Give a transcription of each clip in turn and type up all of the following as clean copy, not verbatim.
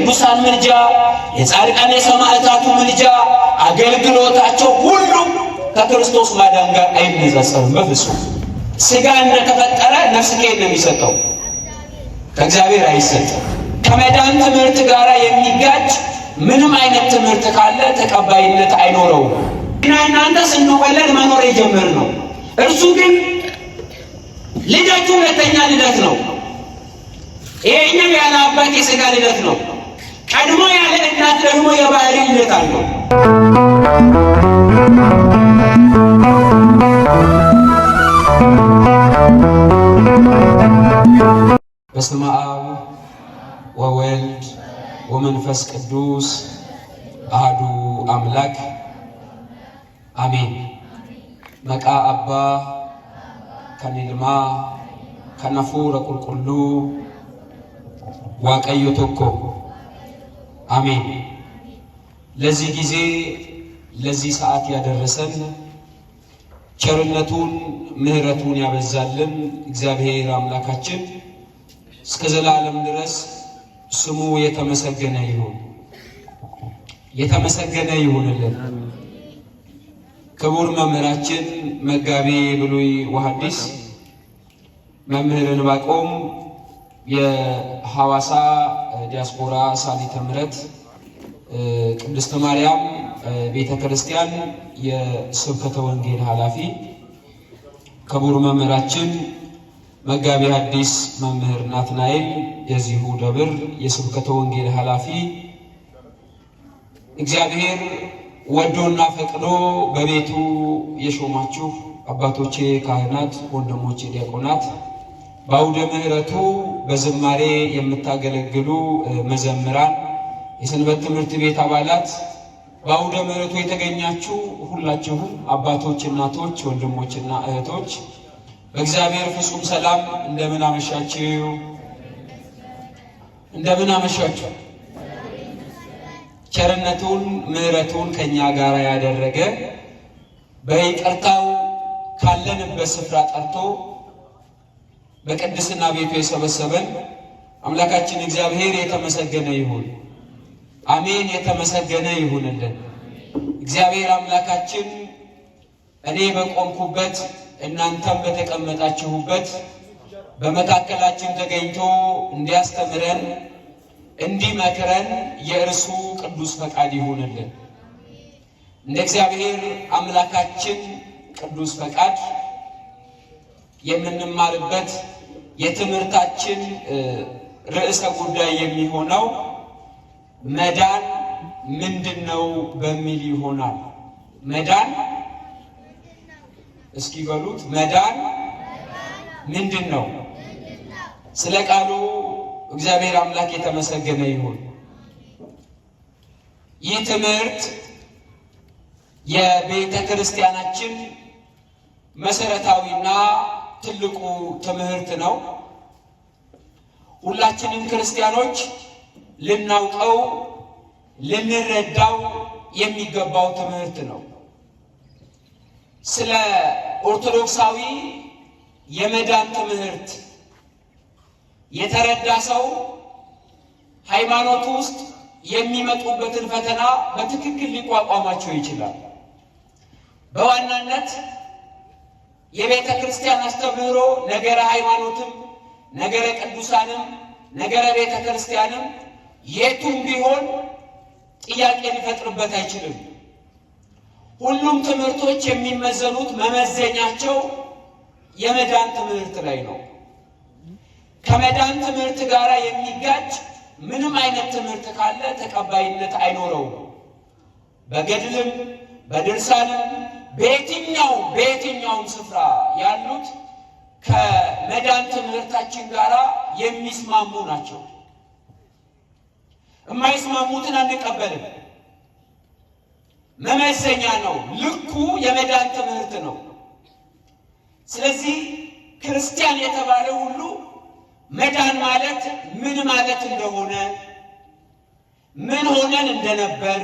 የቅዱሳን ምልጃ፣ የጻድቃን የሰማዕታቱ ምልጃ፣ አገልግሎታቸው ሁሉ ከክርስቶስ ማዳን ጋር አይነጻጸርም በፍጹም። ስጋ እንደተፈጠረ ነፍስ ከየት ነው የሚሰጠው? ከእግዚአብሔር አይሰጥም። ከመዳን ትምህርት ጋር የሚጋጭ ምንም አይነት ትምህርት ካለ ተቀባይነት አይኖረውም። እና እናንተ ስንወለድ መኖር የጀመርነው እርሱ ግን ልደቱ ሁለተኛ ልደት ነው። ይሄኛው ያለ አባት የሥጋ ልደት ነው። ቀድሞ ያለ እናት ደግሞ የባህሪ ልደት አለው። በስመ አብ ወወልድ ወመንፈስ ቅዱስ አህዱ አምላክ አሜን። መቃ አባ ከንልማ ከነፉረ ቁልቁሉ ዋቀዮ ቶኮ አሜን። ለዚህ ጊዜ ለዚህ ሰዓት ያደረሰን ቸርነቱን ምሕረቱን ያበዛልን እግዚአብሔር አምላካችን እስከ ዘላለም ድረስ ስሙ የተመሰገነ ይሁን፣ የተመሰገነ ይሁንልን። ክቡር መምህራችን መጋቤ ብሉይ ወሐዲስ መምህር ዕንባቆም የሐዋሳ ዲያስፖራ ሳሊተ ምሕረት ቅድስተ ማርያም ቤተ ክርስቲያን የስብከተ ወንጌል ኃላፊ፣ ክቡር መምህራችን መጋቤ ሐዲስ መምህር ናትናኤል የዚሁ ደብር የስብከተ ወንጌል ኃላፊ፣ እግዚአብሔር ወዶና ፈቅዶ በቤቱ የሾማችሁ አባቶቼ ካህናት፣ ወንድሞቼ ዲያቆናት፣ በአውደ ምሕረቱ በዝማሬ የምታገለግሉ መዘምራን፣ የሰንበት ትምህርት ቤት አባላት፣ በአውደ ምሕረቱ የተገኛችሁ ሁላችሁም አባቶች፣ እናቶች፣ ወንድሞችና እህቶች በእግዚአብሔር ፍጹም ሰላም እንደምን አመሻችሁ? እንደምን አመሻችሁ? ቸርነቱን ምሕረቱን ከኛ ጋር ያደረገ በይቅርታው ካለንበት ስፍራ ጠርቶ በቅድስና ቤቱ የሰበሰበን አምላካችን እግዚአብሔር የተመሰገነ ይሁን። አሜን። የተመሰገነ ይሁንልን። እግዚአብሔር አምላካችን እኔ በቆምኩበት እናንተም በተቀመጣችሁበት በመካከላችን ተገኝቶ እንዲያስተምረን እንዲመክረን የእርሱ ቅዱስ ፈቃድ ይሁንልን። እንደ እግዚአብሔር አምላካችን ቅዱስ ፈቃድ የምንማርበት የትምህርታችን ርዕሰ ጉዳይ የሚሆነው መዳን ምንድን ነው በሚል ይሆናል። መዳን እስኪ በሉት፣ መዳን ምንድን ነው? ስለ ቃሉ እግዚአብሔር አምላክ የተመሰገነ ይሁን። ይህ ትምህርት የቤተ ክርስቲያናችን መሰረታዊና ትልቁ ትምህርት ነው። ሁላችንም ክርስቲያኖች ልናውቀው ልንረዳው የሚገባው ትምህርት ነው። ስለ ኦርቶዶክሳዊ የመዳን ትምህርት የተረዳ ሰው ሃይማኖቱ ውስጥ የሚመጡበትን ፈተና በትክክል ሊቋቋማቸው ይችላል። በዋናነት የቤተ ክርስቲያን አስተምህሮ ነገረ ሃይማኖትም፣ ነገረ ቅዱሳንም፣ ነገረ ቤተ ክርስቲያንም የቱም ቢሆን ጥያቄ ሊፈጥርበት አይችልም። ሁሉም ትምህርቶች የሚመዘኑት መመዘኛቸው የመዳን ትምህርት ላይ ነው። ከመዳን ትምህርት ጋር የሚጋጭ ምንም አይነት ትምህርት ካለ ተቀባይነት አይኖረውም። በገድልም በድርሳንም በየትኛውም ስፍራ ያሉት ከመዳን ትምህርታችን ጋር የሚስማሙ ናቸው። የማይስማሙትን አንቀበልም። መመዘኛ ነው፣ ልኩ የመዳን ትምህርት ነው። ስለዚህ ክርስቲያን የተባለ ሁሉ መዳን ማለት ምን ማለት እንደሆነ፣ ምን ሆነን እንደነበር፣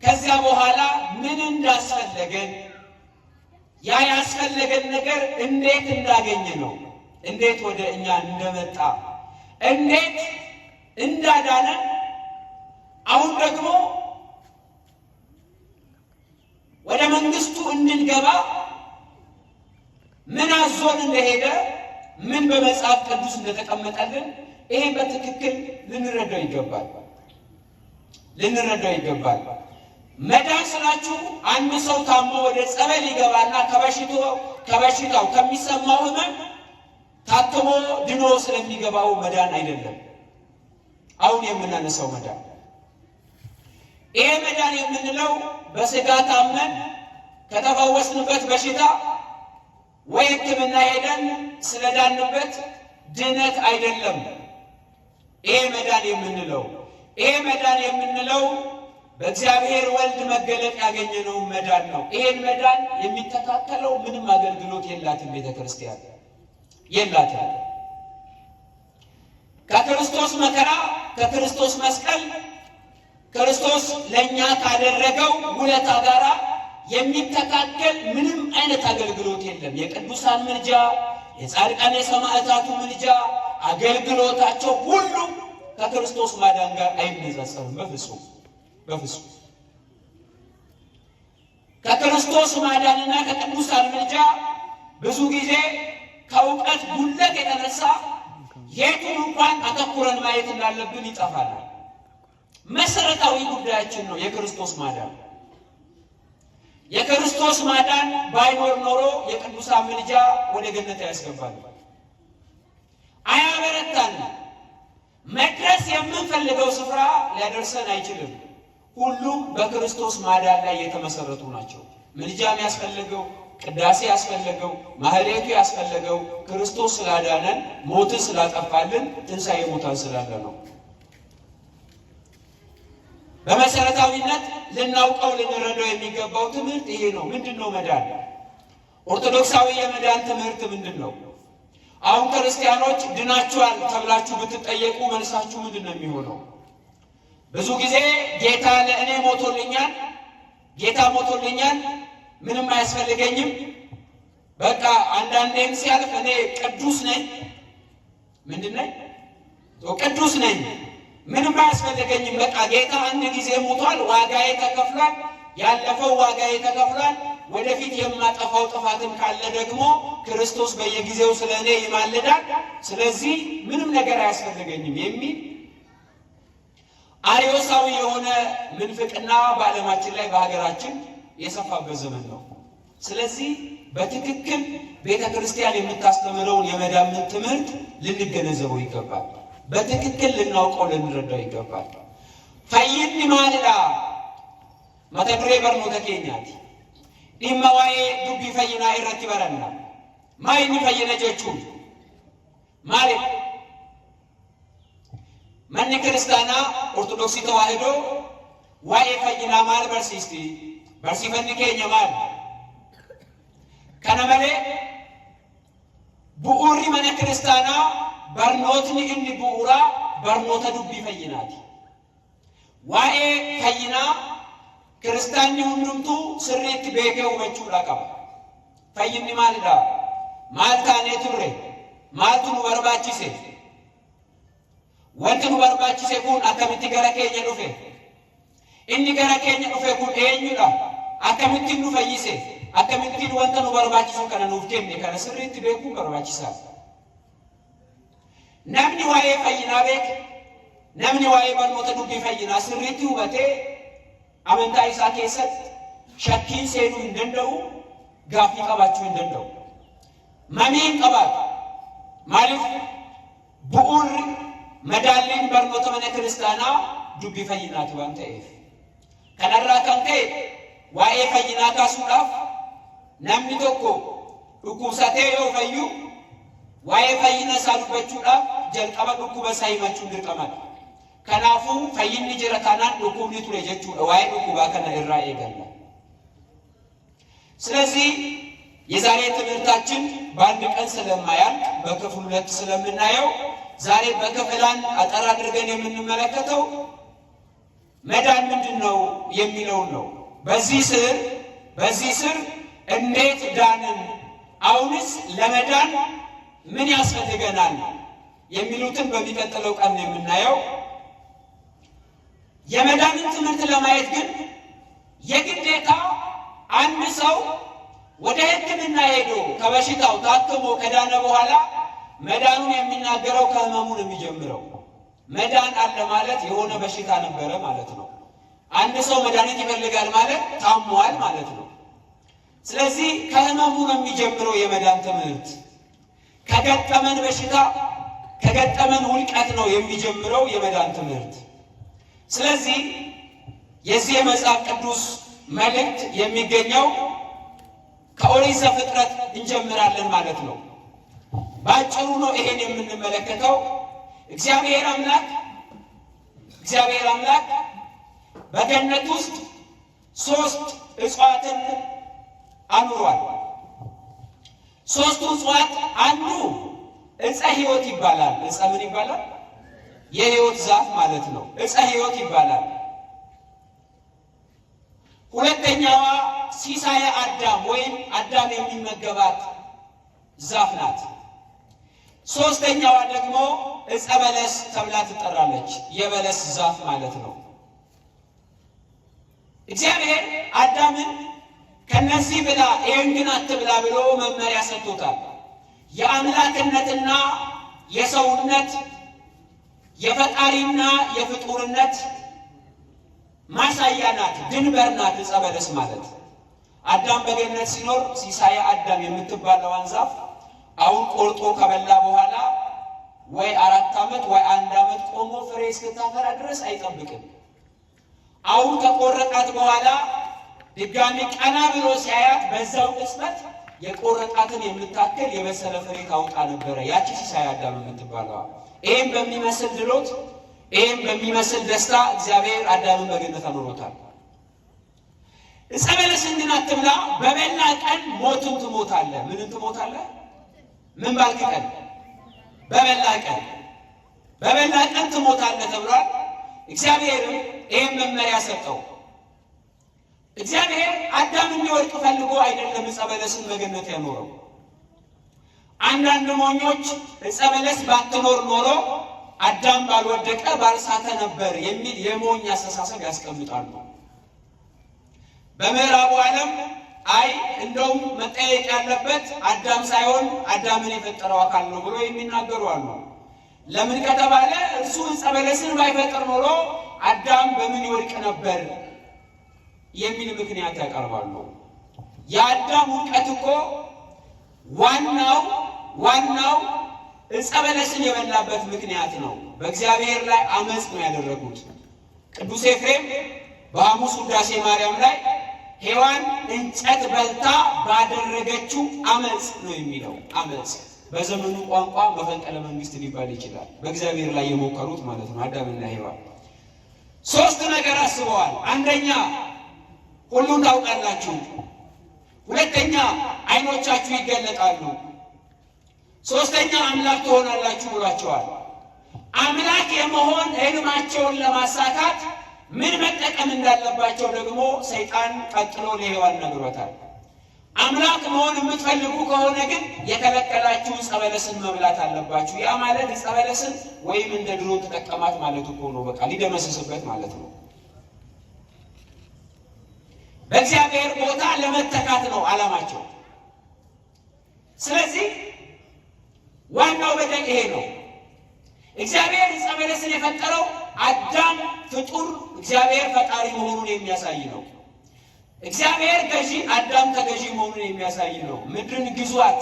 ከዚያ በኋላ ምን እንዳስፈለገን፣ ያ ያስፈለገን ነገር እንዴት እንዳገኘ ነው፣ እንዴት ወደ እኛ እንደመጣ፣ እንዴት እንዳዳነን አሁን ደግሞ ወደ መንግስቱ እንድንገባ ምን አዞን እንደሄደ፣ ምን በመጽሐፍ ቅዱስ እንደተቀመጠልን ይሄ በትክክል ልንረዳው ይገባል፣ ልንረዳው ይገባል። መዳን ስላችሁ አንድ ሰው ታሞ ወደ ጸበል ይገባና ከበሽታው ከሚሰማው ሕመም ታክሞ ድኖ ስለሚገባው መዳን አይደለም። አሁን የምናነሳው መዳን ይሄ መዳን የምንለው በስጋ ታመን ከተፈወስንበት በሽታ ወይ ሕክምና ሄደን ስለዳንበት ድነት አይደለም። ይሄ መዳን የምንለው ይሄ መዳን የምንለው በእግዚአብሔር ወልድ መገለጥ ያገኘነው መዳን ነው። ይሄን መዳን የሚተካከለው ምንም አገልግሎት የላትም፣ ቤተ ክርስቲያን የላትም። ከክርስቶስ መከራ፣ ከክርስቶስ መስቀል፣ ክርስቶስ ለእኛ ካደረገው ውለታ ጋራ የሚተካከል ምንም አይነት አገልግሎት የለም። የቅዱሳን ምልጃ፣ የጻድቃን የሰማዕታቱ ምልጃ፣ አገልግሎታቸው ሁሉ ከክርስቶስ ማዳን ጋር አይነጻጸርም። በፍጹም በፍጹም። ከክርስቶስ ማዳንና ከቅዱሳን ምልጃ ብዙ ጊዜ ከእውቀት ጉድለት የተነሳ የቱን እንኳን አተኩረን ማየት እንዳለብን ይጠፋናል። መሰረታዊ ጉዳያችን ነው የክርስቶስ ማዳን። የክርስቶስ ማዳን ባይኖር ኖሮ የቅዱሳን ምልጃ ወደ ገነት አያስገባንም፣ አያበረታንም። መድረስ የምንፈልገው ስፍራ ሊያደርሰን አይችልም። ሁሉም በክርስቶስ ማዳን ላይ የተመሰረቱ ናቸው። ምልጃም ያስፈለገው፣ ቅዳሴ ያስፈለገው፣ ማህሌቱ ያስፈለገው ክርስቶስ ስላዳነን፣ ሞትን ስላጠፋልን፣ ትንሣኤ ሙታን ስላለ ነው። በመሰረታዊነት ልናውቀው ልንረዳው የሚገባው ትምህርት ይሄ ነው። ምንድን ነው መዳን? ኦርቶዶክሳዊ የመዳን ትምህርት ምንድን ነው? አሁን ክርስቲያኖች ድናችኋል ተብላችሁ ብትጠየቁ መልሳችሁ ምንድን ነው የሚሆነው? ብዙ ጊዜ ጌታ ለእኔ ሞቶልኛል፣ ጌታ ሞቶልኛል፣ ምንም አያስፈልገኝም፣ በቃ አንዳንዴም ሲያልፍ እኔ ቅዱስ ነኝ፣ ምንድን ነኝ? ቅዱስ ነኝ፣ ምንም አያስፈልገኝም፣ በቃ ጌታ አንድ ጊዜ ሞቷል፣ ዋጋዬ ተከፍሏል፣ ያለፈው ዋጋዬ ተከፍሏል፣ ወደፊት የማጠፋው ጥፋትም ካለ ደግሞ ክርስቶስ በየጊዜው ስለ እኔ ይማልዳል፣ ስለዚህ ምንም ነገር አያስፈልገኝም የሚል አርዮሳዊ የሆነ ምንፍቅና በዓለማችን ላይ በሀገራችን የሰፋበት ዘመን ነው። ስለዚህ በትክክል ቤተ ክርስቲያን የምታስተምረውን የመዳንን ትምህርት ልንገነዘበው ይገባል። በትክክል ልናውቀው ልንረዳው ይገባል። Fayyinni maalidha? Mata duree barnoota keenyaati. Dhimma waa'ee dubbii fayyinaa irratti baranna. Maa inni fayyina jechuun maalidha? Manni kiristaanaa Ortodoksii Tawaahidoo waa'ee fayyinaa maal barsiisti? Barsiifanni keenya maal? Kana malee bu'uurri mana kiristaanaa barnootni inni bu'uuraa barnoota dubbii fayyinaati. Waa'ee fayyinaa kiristaanni hundumtuu sirriitti beekee hubachuudha qaba. Fayyinni maalidha? Maal taanee turre? Maaltu nu barbaachise? Wanti nu barbaachise kun akkamitti gara keenya dhufe? Inni gara keenya dhufe kun eenyudha? Akkamittiin nu fayyise? Akkamittiin wanta nu barbaachisu kana nuuf kenne? Kana sirriitti beekuun barbaachisaadha. Namni waa'ee fayyinaa beeke, namni waa'ee barnoota dubbii fayyinaa sirriitti hubatee amantaa isaa keessatti shakkiin seenuu hin danda'u, gaaffii qabaachuu hin danda'u. Mamii hin qabaatu. Maaliif? Bu'uurri madaalliin barnoota mana kiristaanaa dubbii fayyinaati waan ta'eef. Kanarraa kan ka'e waa'ee fayyinaa kaasuudhaaf namni tokko dhukkubsatee yoo fayyu waa'ee fayyina isaa dubbachuudhaaf jalqaba dhukkuba isaa himachuun dirqamadha. Kanaafuu fayyinni jira taanaan dhukkubni ture jechuudha. Waa'ee dhukkubaa kana irraa eegalla. ስለዚህ የዛሬ ትምህርታችን በአንድ ቀን ስለማያልቅ በክፍል ሁለት ስለምናየው ዛሬ በክፍል አንድ አጠር አድርገን የምንመለከተው መዳን ምንድን ነው የሚለውን ነው። በዚህ ስር እንዴት ዳንን፣ አሁንስ ለመዳን ምን ያስፈልገናል የሚሉትን በሚቀጥለው ቀን የምናየው። የመዳንን ትምህርት ለማየት ግን የግዴታ አንድ ሰው ወደ ሕክምና ሄዶ ከበሽታው ታክሞ ከዳነ በኋላ መዳኑን የሚናገረው ከህመሙ ነው የሚጀምረው። መዳን አለ ማለት የሆነ በሽታ ነበረ ማለት ነው። አንድ ሰው መድኃኒት ይፈልጋል ማለት ታሟል ማለት ነው። ስለዚህ ከህመሙ ነው የሚጀምረው የመዳን ትምህርት። ከገጠመን በሽታ ከገጠመን ውድቀት ነው የሚጀምረው የመዳን ትምህርት። ስለዚህ የዚህ የመጽሐፍ ቅዱስ መልእክት የሚገኘው ከኦሪት ዘፍጥረት እንጀምራለን ማለት ነው። ባጭሩ ነው ይሄን የምንመለከተው። እግዚአብሔር አምላክ በገነት ውስጥ ሶስት እጽዋትን አኑሯል። ሶስቱ እጽዋት አንዱ ዕፀ ሕይወት ይባላል። ዕፀ ምን ይባላል? የሕይወት ዛፍ ማለት ነው። ዕፀ ሕይወት ይባላል። ሁለተኛዋ ሲሳየ አዳም ወይም አዳም የሚመገባት ዛፍ ናት። ሶስተኛዋ ደግሞ ዕፀ በለስ ተብላ ትጠራለች። የበለስ ዛፍ ማለት ነው። እግዚአብሔር አዳምን ከነዚህ ብላ ይህን ግን አትብላ ብሎ መመሪያ ሰጥቶታል። የአምላክነትና የሰውነት፣ የፈጣሪና የፍጡርነት ማሳያ ናት፣ ድንበር ናት ዕፀ በለስ ማለት። አዳም በገነት ሲኖር ሲሳየ አዳም የምትባለዋን ዛፍ አሁን ቆርጦ ከበላ በኋላ ወይ 4 ዓመት ወይ አንድ ዓመት ቆሞ ፍሬ እስክታፈራ ድረስ አይጠብቅም። አሁን ከቆረጣት በኋላ ድጋሚ ቀና ብሎ ሲያያት በዛው ቅጽበት የቆረጣትን የምታክል የበሰለ ፍሬ ታውጣ ነበረ፣ ያቺ ሲሳየ አዳም የምትባለዋ። ይህም በሚመስል ድሎት፣ ይህም በሚመስል ደስታ እግዚአብሔር አዳምን በገነት አኑሮታል። ዕፀ በለስን ግን አትብላ፣ በበላ ቀን ሞትን ትሞታለህ። ምንን ትሞታለህ? ምን ባልክ ቀን? በበላ ቀን፣ በበላ ቀን ትሞታለህ ተብሏል። እግዚአብሔርም ይህም መመሪያ ሰጠው። እግዚአብሔር አዳም እንዲወድቅ ፈልጎ አይደለም ዕፀ በለስን በገነት ያኖረው። አንዳንድ ሞኞች ዕፀ በለስ ባትኖር ኖሮ አዳም ባልወደቀ ባልሳተ ነበር የሚል የሞኝ አስተሳሰብ ያስቀምጣሉ። በምዕራቡ ዓለም አይ እንደውም መጠየቅ ያለበት አዳም ሳይሆን አዳምን የፈጠረው አካል ነው ብሎ የሚናገሩ አሉ። ለምን ከተባለ እርሱ ዕፀ በለስን ባይፈጥር ኖሮ አዳም በምን ይወድቅ ነበር የሚል ምክንያት ያቀርባሉ። የአዳም ውድቀት እኮ ዋናው ዕፀ በለስን የበላበት ምክንያት ነው። በእግዚአብሔር ላይ አመፅ ነው ያደረጉት። ቅዱስ ኤፍሬም በሐሙስ ውዳሴ ማርያም ላይ ሔዋን እንጨት በልታ ባደረገችው አመፅ ነው የሚለው። አመፅ በዘመኑ ቋንቋ መፈንቅለ መንግስት ሊባል ይችላል። በእግዚአብሔር ላይ የሞከሩት ማለት ነው አዳምና ሔዋን። ሶስት ነገር አስበዋል። አንደኛ ሁሉን ታውቃላችሁ፣ ሁለተኛ ዓይኖቻችሁ ይገለጣሉ፣ ሶስተኛ አምላክ ትሆናላችሁ ብሏቸዋል። አምላክ የመሆን ህልማቸውን ለማሳካት ምን መጠቀም እንዳለባቸው ደግሞ ሰይጣን ቀጥሎ ለሔዋን ነግሮታል። አምላክ መሆን የምትፈልጉ ከሆነ ግን የከለከላችሁ ዕፀ በለስን መብላት አለባችሁ። ያ ማለት ዕፀ በለስን ወይም እንደ ድሮ ተጠቀማት ማለት እኮ ነው። በቃ ሊደመስስበት ማለት ነው። በእግዚአብሔር ቦታ ለመተካት ነው ዓላማቸው። ስለዚህ ዋናው በደል ይሄ ነው። እግዚአብሔር ዕፀ በለስን የፈጠረው አዳም ፍጡር እግዚአብሔር ፈጣሪ መሆኑን የሚያሳይ ነው። እግዚአብሔር ገዢ፣ አዳም ተገዢ መሆኑን የሚያሳይ ነው። ምድርን ግዟት፣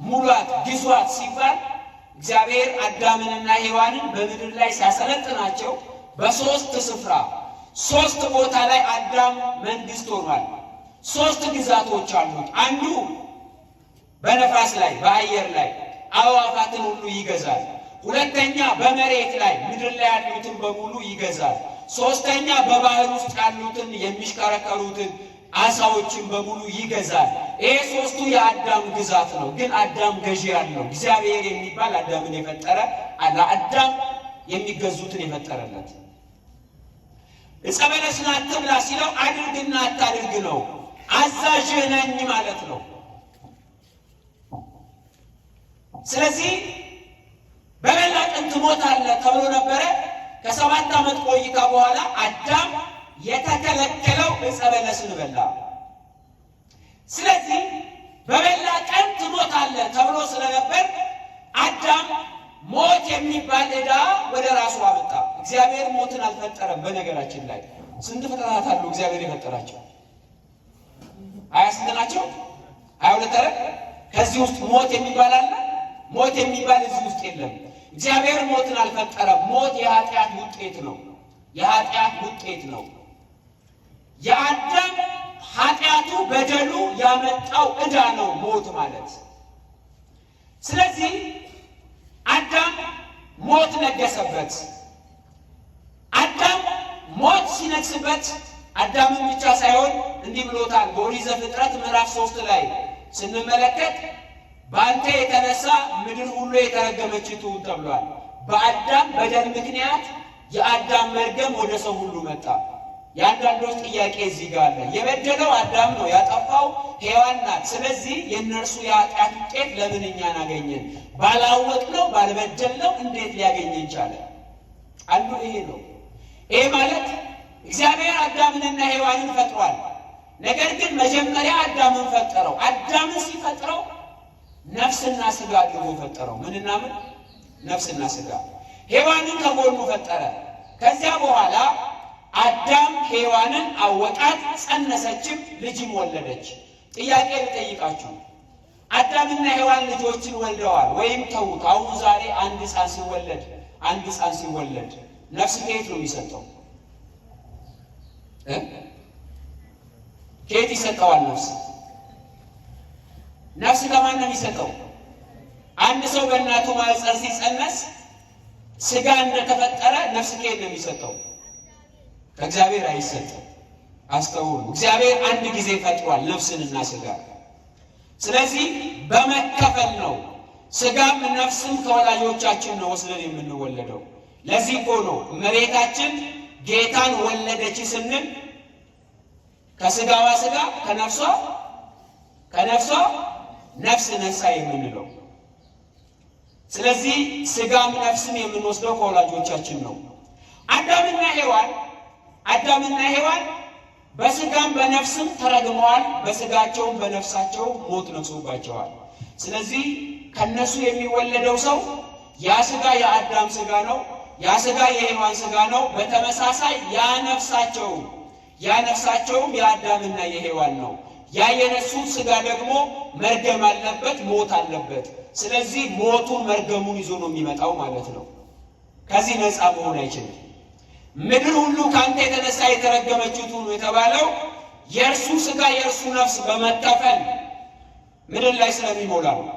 ሙሏት፣ ግዟት ሲባል እግዚአብሔር አዳምንና ሔዋንን በምድር ላይ ሲያሰለጥናቸው በሶስት ስፍራ፣ ሶስት ቦታ ላይ አዳም መንግስት ሆኗል። ሶስት ግዛቶች አሉት። አንዱ በነፋስ ላይ፣ በአየር ላይ አዕዋፋትን ሁሉ ይገዛል። ሁለተኛ በመሬት ላይ፣ ምድር ላይ ያሉትን በሙሉ ይገዛል። ሶስተኛ በባህር ውስጥ ያሉትን የሚሽከረከሩትን አሳዎችን በሙሉ ይገዛል። ይሄ ሶስቱ የአዳም ግዛት ነው። ግን አዳም ገዢ ያለው እግዚአብሔር የሚባል አዳምን የፈጠረ፣ ለአዳም የሚገዙትን የፈጠረለት፣ ዕፀ በለስን አትብላ ሲለው አድርግና አታድርግ ነው። አዛዥህ ነኝ ማለት ነው። ስለዚህ በበላ ቀን ትሞታለህ ተብሎ ነበረ። ከ7 ዓመት ቆይታ በኋላ አዳም የተከለከለው ዕፀ በለስን በላ። ስለዚህ በበላ ቀን ትሞታለህ ተብሎ ስለነበር አዳም ሞት የሚባል ዕዳ ወደ ራሱ አመጣ። እግዚአብሔር ሞትን አልፈጠረም። በነገራችን ላይ ስንት ፍጥረታት አሉ እግዚአብሔር የፈጠራቸው? 20 ስንት ናቸው? 22 አይደል? ከዚህ ውስጥ ሞት የሚባል አለ? ሞት የሚባል እዚህ ውስጥ የለም። እግዚአብሔር ሞትን አልፈጠረም። ሞት የኃጢአት ውጤት ነው። የኃጢአት ውጤት ነው። የአዳም ኃጢአቱ በደሉ ያመጣው ዕዳ ነው ሞት ማለት። ስለዚህ አዳም ሞት ነገሰበት። አዳም ሞት ሲነግስበት አዳምን ብቻ ሳይሆን እንዲህ ብሎታል። በኦሪት ዘፍጥረት ምዕራፍ 3 ላይ ስንመለከት በአንተ የተነሳ ምድር ሁሉ የተረገመች ትሁን ተብሏል። በአዳም በደል ምክንያት የአዳም መርገም ወደ ሰው ሁሉ መጣ። የአንዳንዶች ጥያቄ እዚህ ጋር አለ። የበደለው አዳም ነው፣ ያጠፋው ሔዋን ናት። ስለዚህ የእነርሱ የኃጢአት ውጤት ለምን እኛን አገኘን? ባላወቅነው ባልበደልነው እንዴት ሊያገኘን ቻለ? አንዱ ይሄ ነው። ይሄ ማለት እግዚአብሔር አዳምንና ሔዋንን ፈጥሯል። ነገር ግን መጀመሪያ አዳምን ፈጠረው። አዳምን ሲፈጥረው ነፍስና ስጋ አድርጎ ፈጠረው። ምንና ምን? ነፍስና ስጋ። ሔዋንን ከጎኑ ፈጠረ። ከዚያ በኋላ አዳም ሔዋንን አወቃት፣ ጸነሰችም፣ ልጅም ወለደች። ጥያቄ ልጠይቃችሁ። አዳምና ሔዋን ልጆችን ወልደዋል ወይም ተዉት። አሁን ዛሬ አንድ ሕፃን ሲወለድ ነፍስ ከየት ነው የሚሰጠው? ከየት ይሰጠዋል? ነፍስ ከማን ነው የሚሰጠው? አንድ ሰው በእናቱ ማህፀን ሲጸነስ ስጋ እንደተፈጠረ ነፍስ ከየት ነው የሚሰጠው? ከእግዚአብሔር አይሰጥም። አስተውሉ። እግዚአብሔር አንድ ጊዜ ፈጥሯል ነፍስንና ስጋ። ስለዚህ በመከፈል ነው። ስጋም ነፍስም ከወላጆቻችን ነው ወስደን የምንወለደው። ለዚህ እኮ ነው እመቤታችን ጌታን ወለደች ስንል ከስጋዋ ስጋ ከነፍሷ ነፍስ ነሳ የምንለው። ስለዚህ ስጋም ነፍስም የምንወስደው ከወላጆቻችን ነው። አዳምና ሔዋን በስጋም በነፍስም ተረግመዋል። በስጋቸውም በነፍሳቸው ሞት ነግሶባቸዋል። ስለዚህ ከነሱ የሚወለደው ሰው ያ ስጋ የአዳም ስጋ ነው፣ ያ ስጋ የሔዋን ስጋ ነው። በተመሳሳይ ያ ነፍሳቸውም የአዳምና የሔዋን ነው። ያ የነሱት ስጋ ደግሞ መርገም አለበት፣ ሞት አለበት። ስለዚህ ሞቱን መርገሙን ይዞ ነው የሚመጣው ማለት ነው። ከዚህ ነፃ መሆን አይችልም። ምድር ሁሉ ከአንተ የተነሳ የተረገመችው ትሁን የተባለው የእርሱ ስጋ የእርሱ ነፍስ በመከፈል ምድር ላይ ስለሚሞላ ነው።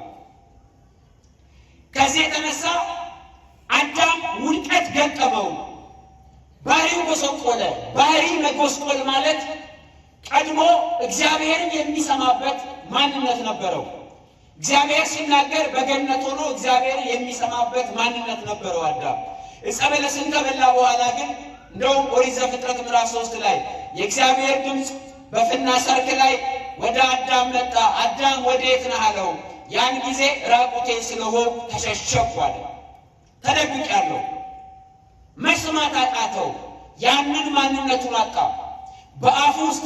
ከዚህ የተነሳ አዳም ውድቀት ገጠመው። ባህሪው ጎሰቆለ። ባህሪ መጎስቆል ማለት ቀድሞ እግዚአብሔርን የሚሰማበት ማንነት ነበረው። እግዚአብሔር ሲናገር በገነት ሆኖ እግዚአብሔርን የሚሰማበት ማንነት ነበረው አዳም። ዕፀ በለስን ከበላ በኋላ ግን እንደውም ኦሪት ዘፍጥረት ምዕራፍ 3 ላይ የእግዚአብሔር ድምፅ በፍና ሰርክ ላይ ወደ አዳም መጣ። አዳም ወዴት ነህ አለው። ያን ጊዜ ራቁቴን ስለሆንኩ ተሸሸግኩ አለ። ተደብቄአለሁ። መስማት አቃተው። ያንን ማንነቱን አጣ። በአፉ ውስጥ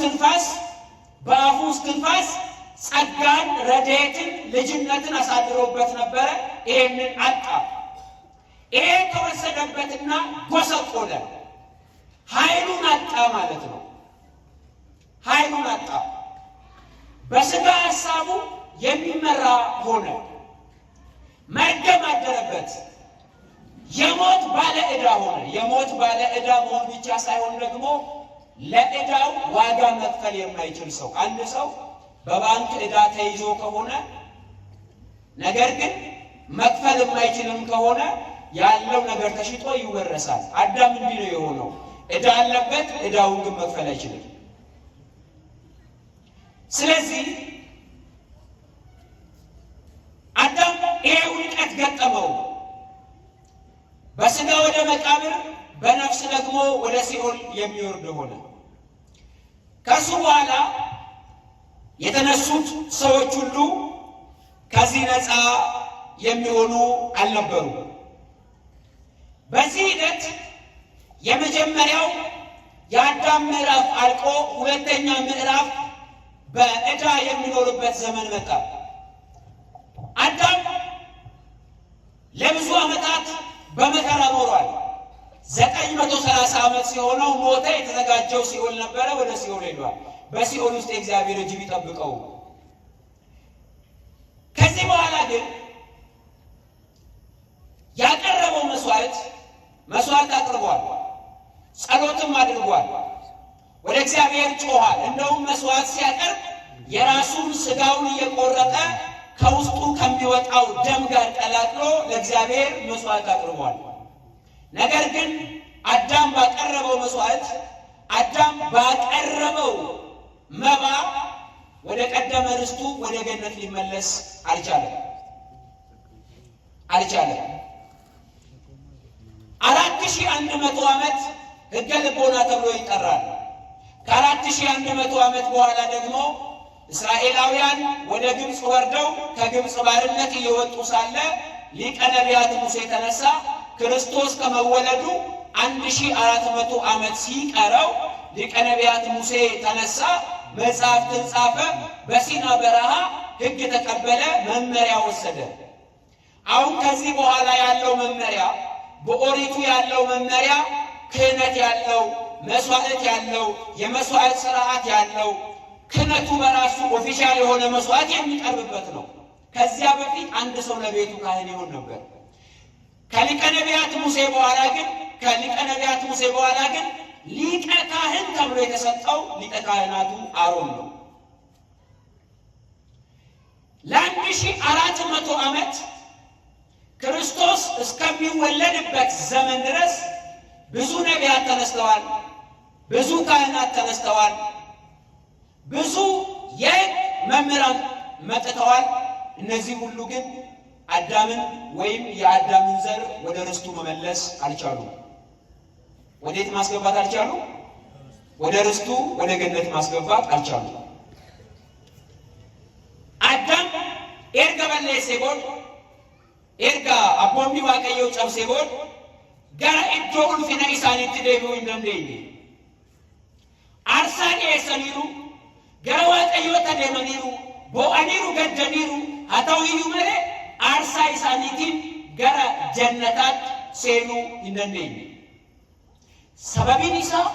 ትንፋስ ጸጋን፣ ረድኤትን፣ ልጅነትን አሳድሮበት ነበረ። ይሄንን አጣ። ይሄ ተወሰደበትና ጎሰቆለ። ኃይሉን አጣ ማለት ነው። ኃይሉን አጣ። በስጋ ሀሳቡ የሚመራ ሆነ። መርገም አደረበት። የሞት ባለ ዕዳ ሆነ። የሞት ባለ ዕዳ መሆን ብቻ ሳይሆን ደግሞ ለዕዳው ዋጋ መክፈል የማይችል ሰው። አንድ ሰው በባንክ ዕዳ ተይዞ ከሆነ ነገር ግን መክፈል የማይችልም ከሆነ ያለው ነገር ተሽጦ ይወረሳል። አዳም እንዲህ ነው የሆነው። ዕዳ አለበት፣ ዕዳውን ግን መክፈል አይችልም። ስለዚህ አዳም ይሄ ውድቀት ገጠመው። በስጋ ወደ መቃብር፣ በነፍስ ደግሞ ወደ ሲኦል የሚወርድ ሆነ። ከሱ በኋላ የተነሱት ሰዎች ሁሉ ከዚህ ነፃ የሚሆኑ አልነበሩም። በዚህ ሂደት የመጀመሪያው የአዳም ምዕራፍ አልቆ ሁለተኛ ምዕራፍ በዕዳ የሚኖርበት ዘመን መጣ። አዳም ለብዙ ዓመታት በመከራ ኖሯል። 930 ዓመት ሲሆነው ሞተ። የተዘጋጀው ሲኦል ነበረ፣ ወደ ሲኦል ሄዷል። በሲኦል ውስጥ የእግዚአብሔር እጅ ቢጠብቀው። ከዚህ በኋላ ግን ያቀረበው መስዋዕት አቅርቧል፣ ጸሎትም አድርጓል፣ ወደ እግዚአብሔር ጮኋል። እንደውም መስዋዕት ሲያቀርብ የራሱን ስጋውን እየቆረጠ ከውስጡ ከሚወጣው ደም ጋር ቀላቅሎ ለእግዚአብሔር መስዋዕት አቅርቧል። ነገር ግን አዳም ባቀረበው መስዋዕት፣ አዳም ባቀረበው መባ ወደ ቀደመ ርስቱ ወደ ገነት ሊመለስ አልቻለም። 4100 ዓመት ሕገ ልቦና ተብሎ ይጠራል። ከ4100 ዓመት በኋላ ደግሞ እስራኤላውያን ወደ ግብፅ ወርደው ከግብፅ ባርነት እየወጡ ሳለ ሊቀ ነቢያት ሙሴ ተነሳ። ክርስቶስ ከመወለዱ 1400 ዓመት ሲቀረው ሊቀ ነቢያት ሙሴ ተነሳ፣ መጽሐፍትን ጻፈ፣ በሲና በረሃ ሕግ ተቀበለ፣ መመሪያ ወሰደ። አሁን ከዚህ በኋላ ያለው መመሪያ፣ በኦሪቱ ያለው መመሪያ ክህነት ያለው፣ መስዋዕት ያለው፣ የመስዋዕት ስርዓት ያለው፣ ክህነቱ በራሱ official የሆነ መስዋዕት የሚቀርብበት ነው። ከዚያ በፊት አንድ ሰው ለቤቱ ካህን ይሆን ነበር። ከሊቀ ነቢያት ሙሴ በኋላ ግን ሊቀ ካህን ተብሎ የተሰጠው ሊቀ ካህናቱ አሮን ነው። ለ1400 ዓመት ክርስቶስ እስከሚወለድበት ዘመን ድረስ ብዙ ነቢያት ተነስተዋል። ብዙ ካህናት ተነስተዋል። ብዙ የሕግ መምህራን መጥተዋል። እነዚህ ሁሉ ግን አዳምን ወይም የአዳምን ዘር ወደ ርስቱ መመለስ አልቻሉም። ወዴት ማስገባት አልቻሉ? ወደ ርስቱ፣ ወደ ገነት ማስገባት አልቻሉም። አዳም erga balleessee booda, erga abboommii Waaqayyoo cabsee booda gara iddoo ulfina isaaniitti deebi'uu hin dandeenye. Aarsaa dhiyeessaniiru, gara Waaqayyootti adeemaniiru, boo'aniiru, gaddaniiru. Haa ta'u iyyuu malee aarsaa isaaniitiin gara jannataatti seenuu hin dandeenye. Sababiin isaa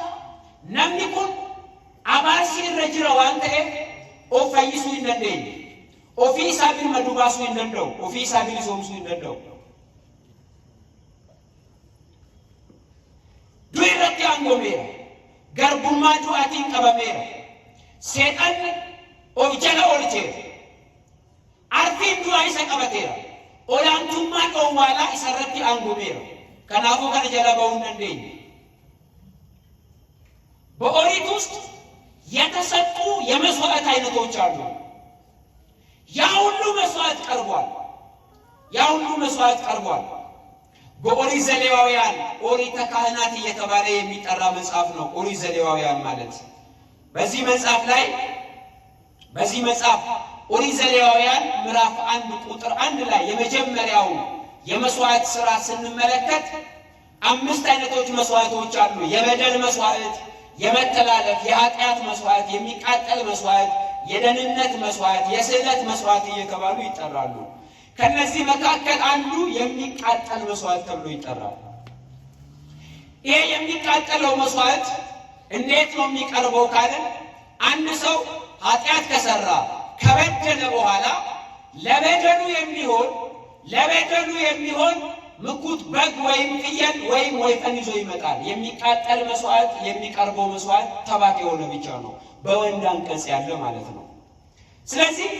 namni kun abaarsi irra jira waan ta'eef of fayyisuu hin dandeenye. Ofii isaa birmaduu baasuu hin danda'u. Ofii isaa bilisoomsuu hin danda'u. Du'i irratti aangoomeera. Garbummaa du'aatiin qabameera. Seexanni of jala oolcheera. Arfiin du'aa isa qabateera. Olaantummaan owwaalaa isa irratti aangoomeera. Kanaafuu kana jala ba'uu hin dandeenye. በኦሪት ውስጥ የተሰጡ የመስዋዕት አይነቶች አሉ። ያ ሁሉ መስዋዕት ቀርቧል። ያ ሁሉ መስዋዕት ቀርቧል። በኦሪት ዘሌዋውያን፣ ኦሪተ ካህናት እየተባለ የሚጠራ መጽሐፍ ነው። ኦሪት ዘሌዋውያን ማለት በዚህ መጽሐፍ ኦሪት ዘሌዋውያን ምዕራፍ 1 ቁጥር 1 ላይ የመጀመሪያው የመስዋዕት ስራ ስንመለከት አምስት አይነቶች መስዋዕቶች አሉ። የበደል መስዋዕት፣ የመተላለፍ፣ የኃጢአት መስዋዕት፣ የሚቃጠል መስዋዕት፣ የደህንነት መስዋዕት፣ የስዕለት መስዋዕት እየተባሉ ይጠራሉ። ከነዚህ መካከል አንዱ የሚቃጠል መስዋዕት ተብሎ ይጠራል። ይሄ የሚቃጠለው መስዋዕት እንዴት ነው የሚቀርበው ካልን አንድ ሰው ኃጢአት ከሰራ፣ ከበደለ በኋላ ለበደሉ የሚሆን ምኩት በግ ወይም ፍየል ወይም ወይፈን ይዞ ይመጣል። የሚቃጠል መስዋዕት የሚቀርበው መስዋዕት ተባት የሆነ ብቻ ነው፣ በወንድ አንቀጽ ያለ ማለት ነው። ስለዚህ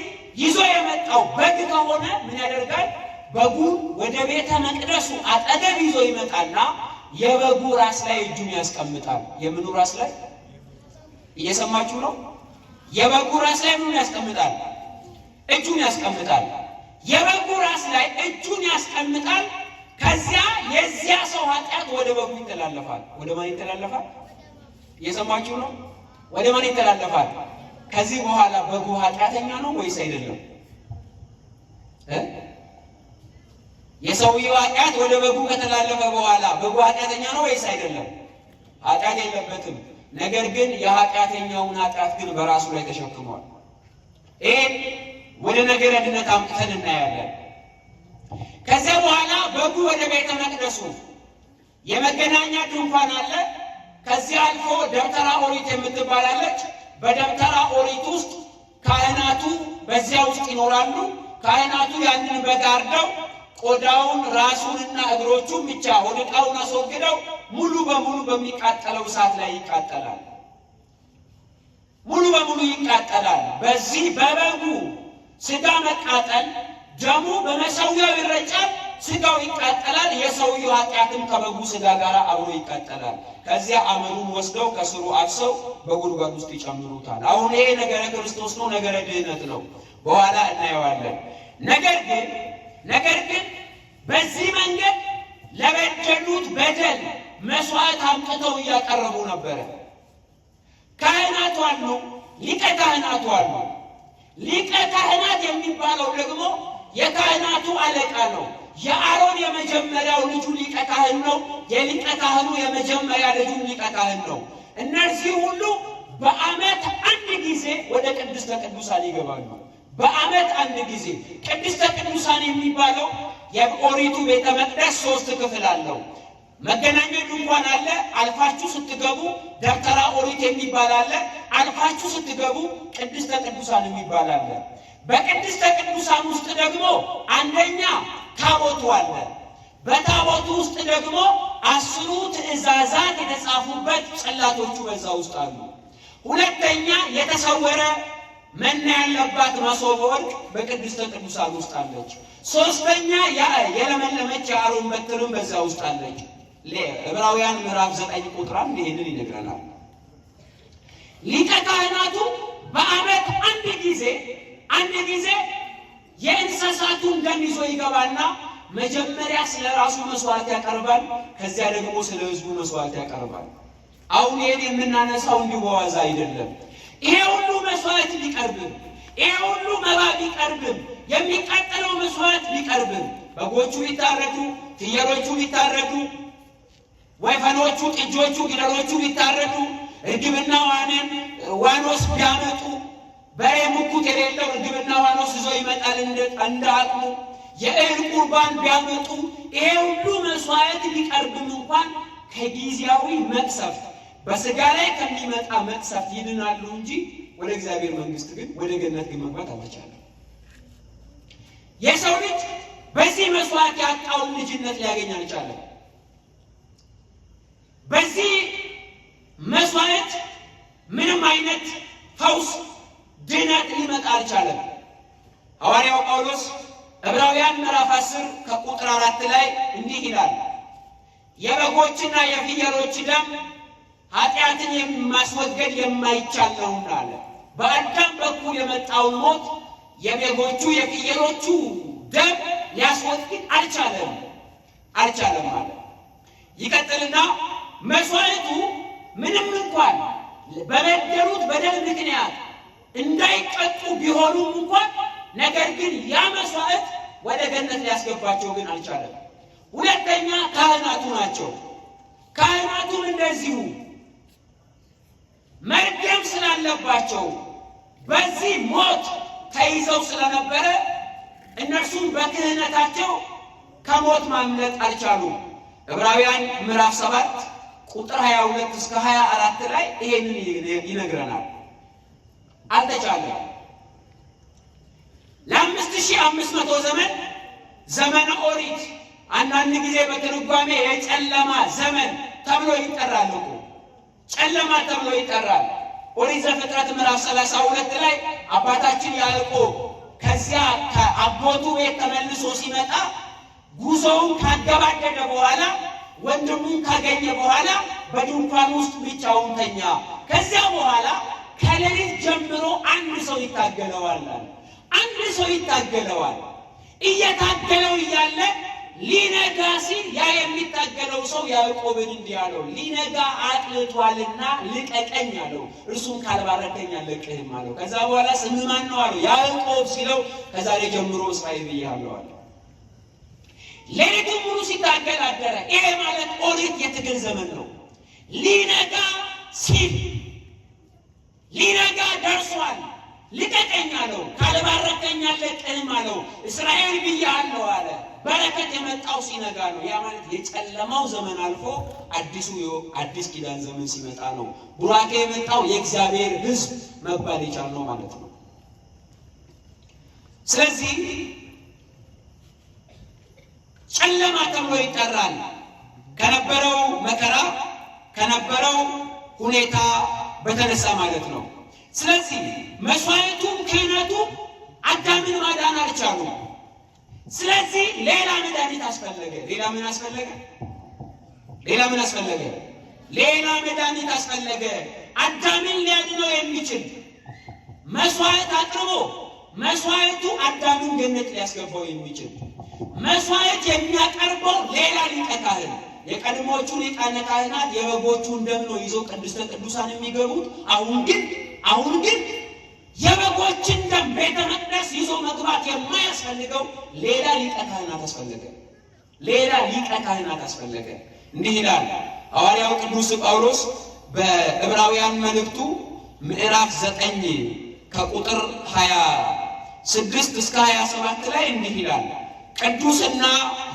ይዞ የመጣው በግ ከሆነ ምን ያደርጋል? በጉን ወደ ቤተ መቅደሱ አጠገብ ይዞ ይመጣና የበጉ ራስ ላይ እጁን ያስቀምጣል። የምኑ ራስ ላይ? እየሰማችሁ ነው? የበጉ ራስ ላይ ምኑን ያስቀምጣል? እጁን ያስቀምጣል። የበጉ ራስ ላይ እጁን ያስቀምጣል። ከዚያ የዚያ ሰው ኃጢአት ወደ በጉ ይተላለፋል። ወደ ማን ይተላለፋል? እየሰማችሁ ነው? ወደ ማን ይተላለፋል? ከዚህ በኋላ በጉ ኃጢአተኛ ነው ወይስ አይደለም? የሰውየው ኃጢአት ወደ በጉ ከተላለፈ በኋላ በጉ ኃጢአተኛ ነው ወይስ አይደለም? ኃጢአት የለበትም። ነገር ግን የኃጢአተኛውን ኃጢአት ግን በራሱ ላይ ተሸክሟል። ይህን ወደ ነገረ ድነት አምጥተን እናያለን። ከዚያ በኋላ በጉ ወደ ቤተ መቅደሱ የመገናኛ ድንኳን አለ። ከዚህ አልፎ ደብተራ ኦሪት የምትባል አለች። በደብተራ ኦሪት ውስጥ ካህናቱ በዚያ ውስጥ ይኖራሉ። ካህናቱ ያንን በግ አርደው ቆዳውን ራሱንና እግሮቹን ብቻ ሆድ ዕቃውን አስወግደው ሙሉ በሙሉ በሚቃጠለው እሳት ላይ ይቃጠላል። ሙሉ በሙሉ ይቃጠላል። በዚህ በበጉ ስጋ መቃጠል ደሙ በመሰዊያው ይረጫል፣ ስጋው ይቃጠላል። የሰውየው ኃጢአትም ከበጉ ስጋ ጋር አብሮ ይቃጠላል። ከዚያ አመዱን ወስደው ከስሩ አፍሰው በጉድጓድ ውስጥ ይጨምሩታል። አሁን ይሄ ነገረ ክርስቶስ ነው፣ ነገረ ድህነት ነው። በኋላ እናየዋለን። ነገር ግን በዚህ መንገድ ለበደሉት በደል መስዋዕት አምጥተው እያቀረቡ ነበረ። ካህናቱ አሉ፣ ሊቀ ካህናቱ አሉ። ሊቀ ካህናት የሚባለው ደግሞ የካህናቱ አለቃ ነው። የአሮን የመጀመሪያው ልጁ ሊቀ ካህን ነው። የሊቀ ካህኑ የመጀመሪያ ልጁ ሊቀ ካህን ነው። እነዚህ ሁሉ በዓመት አንድ ጊዜ ወደ ቅድስተ ቅዱሳን ይገባሉ። በዓመት አንድ ጊዜ ቅድስተ ቅዱሳን የሚባለው የኦሪቱ ቤተ መቅደስ ሶስት ክፍል አለው። መገናኛ ድንኳን አለ። አልፋችሁ ስትገቡ ደብተራ ኦሪት የሚባል አለ። አልፋችሁ ስትገቡ ቅድስተ ቅዱሳን የሚባል አለ። በቅድስተ ቅዱሳን ውስጥ ደግሞ አንደኛ ታቦቱ አለ። በታቦቱ ውስጥ ደግሞ 10 ትእዛዛት የተጻፉበት ጽላቶቹ በዛ ውስጥ አሉ። ሁለተኛ የተሰወረ መና ያለባት መሶበ ወርቅ በቅድስተ ቅዱሳን ውስጥ አለች። ሶስተኛ የለመለመች የአሮን በትርም በዛ ውስጥ አለች። ዕብራውያን ምዕራፍ 9 ቁጥር 1 ይሄንን ይነግረናል። ሊቀ ካህናቱ በዓመት አንድ ጊዜ የእንስሳቱን ደም ይዞ ይገባና መጀመሪያ ስለ ራሱ መስዋዕት ያቀርባል። ከዚያ ደግሞ ስለ ሕዝቡ መስዋዕት ያቀርባል። አሁን ይሄን የምናነሳው እንዲሁ በዋዛ አይደለም። ይሄ ሁሉ መስዋዕት ቢቀርብም፣ ይሄ ሁሉ መባ ቢቀርብም፣ የሚቃጠለው መስዋዕት ቢቀርብም፣ በጎቹ ቢታረዱ፣ ፍየሎቹ ቢታረዱ፣ ወይፈኖቹ፣ ጥጆቹ፣ ጊደሮቹ ቢታረዱ፣ እርግብና ዋኖስ ቢያመጡ፣ በሬ ሙኩት የሌለው እርግብና ዋኖስ ይዞ ይመጣል እንደ አቅሙ፣ የእህል ቁርባን ቢያመጡ፣ ይሄ ሁሉ መስዋዕት ቢቀርብም እንኳን ከጊዜያዊ መቅሰፍት በስጋ ላይ ከሚመጣ መቅሰፍት ይድናሉ እንጂ ወደ እግዚአብሔር መንግሥት ግን ወደ ገነት ግን መግባት አልተቻለም። የሰው ልጅ በዚህ መስዋዕት ያጣውን ልጅነት ሊያገኝ አልቻለም። በዚህ መስዋዕት ምንም አይነት ፈውስ ድነት ሊመጣ አልቻለም። ሐዋርያው ጳውሎስ ዕብራውያን ምዕራፍ 10 ከቁጥር 4 ላይ እንዲህ ይላል፣ የበጎችና የፍየሎች ደም ኃጢአትን የማስወገድ የማይቻል ነውና አለ። በአዳም በኩል የመጣውን ሞት የበጎቹ የፍየሎቹ ደም ሊያስወግድ አልቻለም አለ። ይቀጥልና መስዋዕቱ ምንም እንኳን በበደሉት በደል ምክንያት እንዳይቀጡ ቢሆኑም እንኳን ነገር ግን ያ መስዋዕት ወደ ገነት ሊያስገባቸው ግን አልቻለም። ሁለተኛ ካህናቱ ናቸው። ካህናቱም እንደዚሁ መርገም ስላለባቸው በዚህ ሞት ተይዘው ስለነበረ እነርሱም በክህነታቸው ከሞት ማምለጥ አልቻሉም። ዕብራውያን ምዕራፍ 7 ቁጥር 22 እስከ 24 ላይ ይሄንን ይነግረናል። አልተቻለም። ለ5500 ዘመን ዘመነ ኦሪት አንዳንድ ጊዜ በትርጓሜ የጨለማ ዘመን ተብሎ ይጠራል እኮ ጨለማ ተብሎ ይጠራል። ኦሪት ዘፍጥረት ምዕራፍ 32 ላይ አባታችን ያዕቆብ ከዚያ ከአጎቱ ቤት ተመልሶ ሲመጣ ጉዞውን ካገባደደ በኋላ ወንድሙን ካገኘ በኋላ በድንኳን ውስጥ ብቻውን ተኛ። ከዚያ በኋላ ከሌሊት ጀምሮ አንድ ሰው ይታገለዋል አለ። አንድ ሰው ይታገለዋል። እየታገለው እያለ ሊነጋ ሲል ያ የሚታገለው ሰው ያዕቆብን እንዲህ አለው፣ ሊነጋ አጥልቷልና ልቀቀኝ አለው። እርሱም ካልባረከኝ አልለቅህም አለው። ከዛ በኋላ ስምህ ማን ነው አለው። ያዕቆብ ሲለው ከዛሬ ጀምሮ እስራኤል ብዬሃለሁ አለው። ሌሊቱን ሙሉ ሲታገል አደረ። ይሄ ማለት ኦሪት የትግል ዘመን ነው። ሊነጋ ሲል ሊነጋ ደርሷል፣ ልቀቀኝ አለው። ካልባረከኝ አልለቅህም አለው። እስራኤል ብዬሃለሁ አለ። በረከት የመጣው ሲነጋ ነው። ያ ማለት የጨለማው ዘመን አልፎ አዲሱ አዲስ ኪዳን ዘመን ሲመጣ ነው። ቡራኬ የመጣው የእግዚአብሔር ሕዝብ መባል የቻልነው ማለት ነው። ስለዚህ ጨለማ ተብሎ ይጠራል። ከነበረው መከራ ከነበረው ሁኔታ በተነሳ ማለት ነው። ስለዚህ መስዋዕቱም ክህነቱ አዳምን ማዳን አልቻሉም። ስለዚህ ሌላ መድኃኒት አስፈለገ። ሌላ ምን አስፈለገ? ሌላ ምን አስፈለገ? ሌላ መድኃኒት አስፈለገ። አዳምን ሊያድነው የሚችል መስዋዕት አቅርቦ መስዋዕቱ አዳምን ገነት ሊያስገባው የሚችል መስዋዕት የሚያቀርበው ሌላ ሊቀ ካህን። የቀድሞቹ ሊቃነ ካህናት የበጎቹን ደም ነው ይዘው ቅድስተ ቅዱሳን የሚገቡት። አሁን ግን የበጎችን ደም ቤተ መቅደስ ይዞ መግባት የማያስፈልገው ሌላ ሊቀ ካህናት አስፈለገ። ሌላ ሊቀ ካህናት አስፈለገ። እንዲህ ይላል ሐዋርያው ቅዱስ ጳውሎስ በዕብራውያን መልእክቱ ምዕራፍ 9 ከቁጥር 26 እስከ 27 ላይ እንዲህ ይላል። ቅዱስና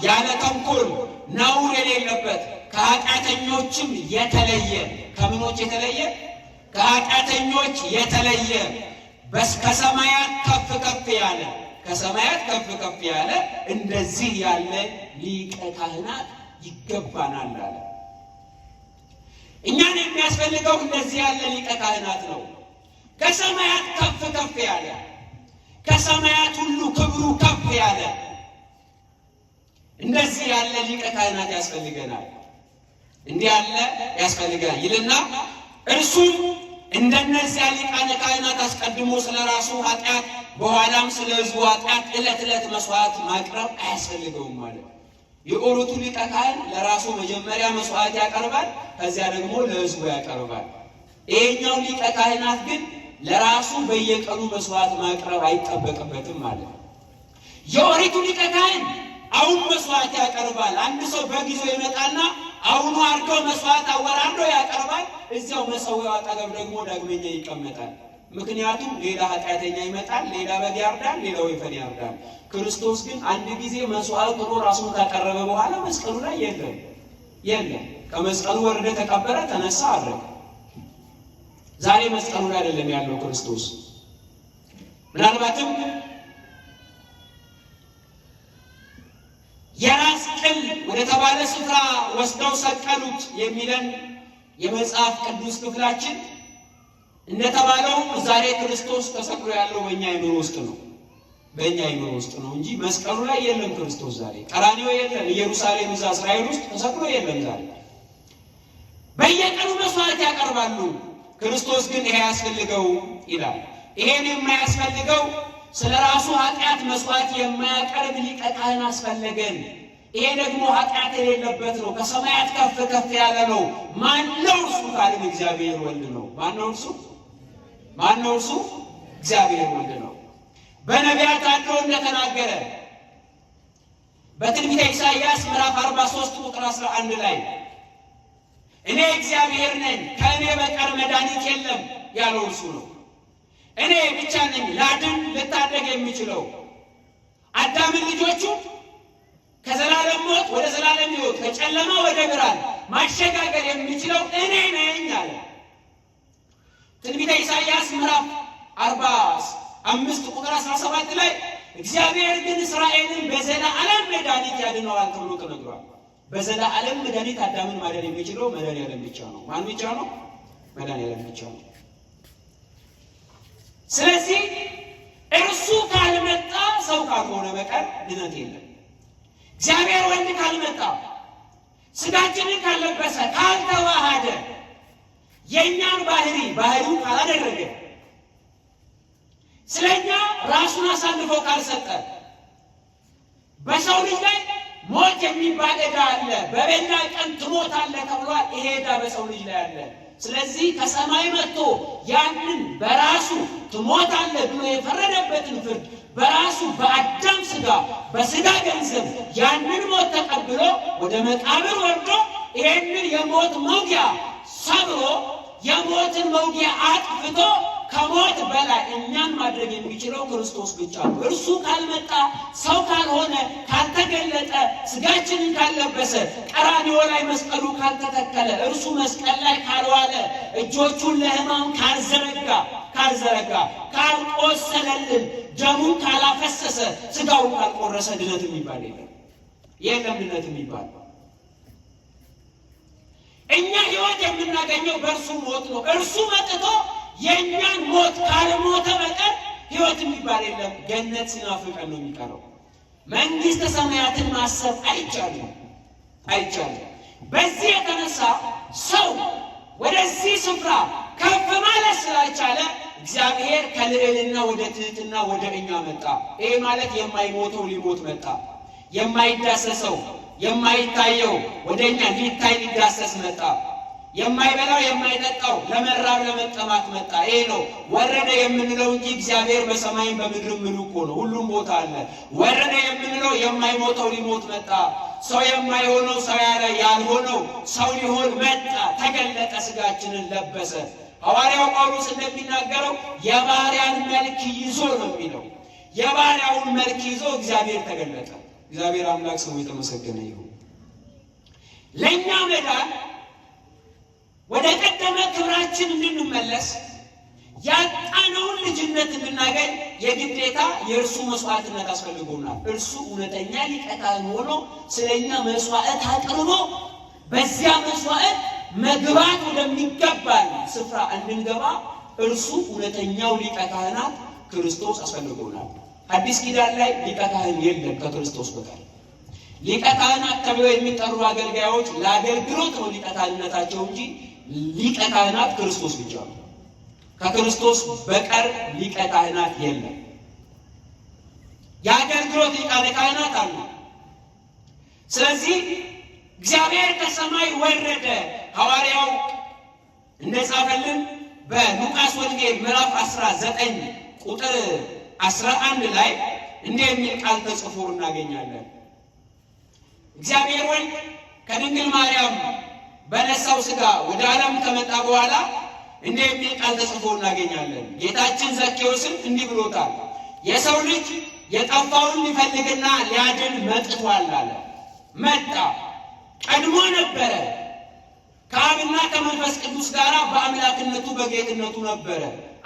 ያለ ተንኮል ነውር የሌለበት ከኃጢአተኞችም የተለየ፣ ከምኖች የተለየ? ከኃጢአተኞች የተለየ፣ ከሰማያት ከፍ ከፍ ያለ፣ ከሰማያት ከፍ ከፍ ያለ እንደዚህ ያለ ሊቀ ካህናት ይገባናል አለ። እኛን የሚያስፈልገው እንደዚህ ያለ ሊቀ ካህናት ነው። ከሰማያት ከፍ ከፍ ያለ፣ ከሰማያት ሁሉ ክብሩ ከፍ ያለ እንደዚህ ያለ ሊቀ ካህናት ያስፈልገናል። እንዲህ ያለ ያስፈልገናል ይልና እርሱም እንደነዚያ ሊቃነ ካህናት አስቀድሞ ስለ ራሱ ኃጢአት በኋላም ስለ ሕዝቡ ኃጢአት ዕለት ዕለት መስዋዕት ማቅረብ አያስፈልገውም ማለት። የኦሪቱ ሊቀ ካህን ለራሱ መጀመሪያ መስዋዕት ያቀርባል፣ ከዚያ ደግሞ ለሕዝቡ ያቀርባል። ይሄኛው ሊቀ ካህናት ግን ለራሱ በየቀኑ መስዋዕት ማቅረብ አይጠበቅበትም ማለት ነው። የኦሪቱ ሊቀ ካህን አሁን መስዋዕት ያቀርባል። አንድ ሰው በግ ይዞ ይመጣና አሁኑ አርዶ መስዋዕት አወራርዶ ያቀርባል። እዚያው መሰዊያው አጠገብ ደግሞ ዳግመኛ ይቀመጣል። ምክንያቱም ሌላ ኃጢአተኛ ይመጣል፣ ሌላ በግ ያርዳል፣ ሌላ ወይፈን ያርዳል። ክርስቶስ ግን አንድ ጊዜ መስዋዕት ሆኖ ራሱን ካቀረበ በኋላ መስቀሉ ላይ የለም የለም። ከመስቀሉ ወረደ፣ ተቀበረ፣ ተነሳ፣ አረገ። ዛሬ መስቀሉ ላይ አይደለም ያለው ክርስቶስ። ምናልባትም የራስ ቅል ወደ ተባለ ስፍራ ወስደው ሰቀሉት የሚለን የመጽሐፍ ቅዱስ ክፍላችን እንደተባለው ዛሬ ክርስቶስ ተሰቅሎ ያለው በእኛ አይምሮ ውስጥ ነው። በእኛ አይምሮ ውስጥ ነው እንጂ መስቀሉ ላይ የለም ክርስቶስ ዛሬ። ቀራንዮ የለም፣ ኢየሩሳሌም እዛ እስራኤል ውስጥ ተሰቅሎ የለም ዛሬ። በየቀኑ መስዋዕት ያቀርባሉ። ክርስቶስ ግን ይሄ ያስፈልገው ይላል። ይሄን የማያስፈልገው ስለ ራሱ ኃጢአት መስዋዕት የማያቀርብ ሊቀ ካህን አስፈለገን። ይሄ ደግሞ ኃጢአት የሌለበት ነው። ከሰማያት ከፍ ከፍ ያለ ነው። ማን ነው እርሱ ካልን እግዚአብሔር ወልድ ነው። ማን ነው እርሱ? ማን ነው እርሱ? እግዚአብሔር ወልድ ነው። በነቢያት አድሮ እንደተናገረ በትንቢተ ኢሳይያስ ምዕራፍ 43 ቁጥር 11 ላይ እኔ እግዚአብሔር ነኝ፣ ከእኔ በቀር መድኃኒት የለም ያለው እርሱ ነው። እኔ ብቻ ነኝ ላድን ልታደግ የሚችለው። አዳምን ልጆቹ ከዘላለም ሞት ወደ ዘላለም ሕይወት፣ ከጨለማ ወደ ብርሃን ማሸጋገር የሚችለው እኔ ነኝ አለ። ትንቢተ ኢሳይያስ ምዕራፍ 45 ቁጥር 17 ላይ እግዚአብሔር ግን እስራኤልን በዘላለም መድኃኒት ያድነዋል ተብሎ ተነግሯል። በዘላለም መድኃኒት አዳምን ማዳን የሚችለው መድኃኒዓለም ብቻ ነው። ማን ብቻ ነው? መድኃኒዓለም ብቻ ነው። ስለዚህ እርሱ ካልመጣ፣ ሰው ካልሆነ በቀር ድነት የለም። እግዚአብሔር ወልድ ካልመጣ፣ ስጋችንን ካልለበሰ፣ ካልተዋሃደ፣ የእኛን ባህሪ ባህሪው ካላደረገ፣ ስለኛ ራሱን አሳልፎ ካልሰጠ፣ በሰው ልጅ ላይ ሞት የሚባል ዕዳ አለ። በበላ ቀን ትሞታለህ ተብሏል። ይሄ ዕዳ በሰው ልጅ ላይ አለ። ስለዚህ ከሰማይ መጥቶ ያንን በራሱ ትሞታለህ ብሎ የፈረደበትን ፍርድ በራሱ በአዳም ስጋ በስጋ ገንዘብ ያንን ሞት ተቀብሎ ወደ መቃብር ወርዶ ይሄንን የሞት መውጊያ ሰብሮ የሞትን መውጊያ አጥፍቶ ከሞት በላይ እኛን ማድረግ የሚችለው ክርስቶስ ብቻ ነው። እርሱ ካልመጣ፣ ሰው ካልሆነ፣ ካልተገለጠ፣ ስጋችንን ካልለበሰ፣ ቀራንዮ ላይ መስቀሉ ካልተተከለ፣ እርሱ መስቀል ላይ ካልዋለ፣ እጆቹን ለሕማም ካልዘረጋ፣ ካልቆሰለልን፣ ደሙን ካላፈሰሰ፣ ስጋውን ካልቆረሰ ድነት የሚባል የለም። የለም ድነት የሚባል። እኛ ሕይወት የምናገኘው በእርሱ ሞት ነው። እርሱ መጥቶ የእኛን ሞት ካልሞተ በቀር ሕይወት የሚባል የለም። ገነት ሲናፍቀን ነው የሚቀረው። መንግሥተ ሰማያትን ማሰብ አይቻልም፣ አይቻልም። በዚህ የተነሳ ሰው ወደዚህ ስፍራ ከፍ ማለት ስላልቻለ እግዚአብሔር ከልዕልና ወደ ትሕትና ወደ እኛ መጣ። ይሄ ማለት የማይሞተው ሊሞት መጣ። የማይዳሰሰው የማይታየው ወደ እኛ ሊታይ ሊዳሰስ መጣ። የማይበላው የማይጠጣው ለመራብ ለመጠማት መጣ። ይሄ ነው ወረደ የምንለው እንጂ እግዚአብሔር በሰማይም በምድርም ምሉ እኮ ነው፣ ሁሉም ቦታ አለ። ወረደ የምንለው የማይሞተው ሊሞት መጣ። ሰው የማይሆነው ሰው ያልሆነው ሰው ሊሆን መጣ፣ ተገለጠ፣ ስጋችንን ለበሰ። ሐዋርያው ጳውሎስ እንደሚናገረው የባሪያን መልክ ይዞ ነው የሚለው። የባሪያውን መልክ ይዞ እግዚአብሔር ተገለጠ። እግዚአብሔር አምላክ ስሙ የተመሰገነ ይሁን። ለእኛ መዳን ወደ ቀደመ ክብራችን እንድንመለስ ያጣነውን ልጅነት እንድናገኝ የግዴታ የእርሱ መስዋዕትነት አስፈልጎናል። እርሱ እውነተኛ ሊቀ ካህን ሆኖ ስለኛ መስዋዕት አቅርቦ በዚያ መስዋዕት መግባት ወደሚገባን ስፍራ እንድንገባ እርሱ እውነተኛው ሊቀ ካህናት ክርስቶስ አስፈልጎናል። አዲስ ኪዳን ላይ ሊቀ ካህን የለም ከክርስቶስ በቀር። ሊቀ ካህናት ተብለው የሚጠሩ አገልጋዮች ለአገልግሎት ነው ሊቀ ካህንነታቸው እንጂ ሊቀ ካህናት ክርስቶስ ብቻ ነው። ከክርስቶስ በቀር ሊቀ ካህናት የለም። የአገልግሎት ሊቃነ ካህናት አሉ። ስለዚህ እግዚአብሔር ከሰማይ ወረደ። ሐዋርያው እንደጻፈልን በሉቃስ ወንጌል ምዕራፍ 19 ቁጥር 11 ላይ እንዲህ የሚል ቃል ተጽፎ እናገኛለን። እግዚአብሔር ወልድ ከድንግል ማርያም በነሳው ሥጋ ወደ ዓለም ከመጣ በኋላ እንዲህ የሚል ቃል ተጽፎ እናገኛለን። ጌታችን ዘኬዎስን እንዲህ ብሎታል፣ የሰው ልጅ የጠፋውን ሊፈልግና ሊያድን መጥቷል አለ። መጣ፣ ቀድሞ ነበረ፣ ከአብና ከመንፈስ ቅዱስ ጋር በአምላክነቱ በጌትነቱ ነበረ።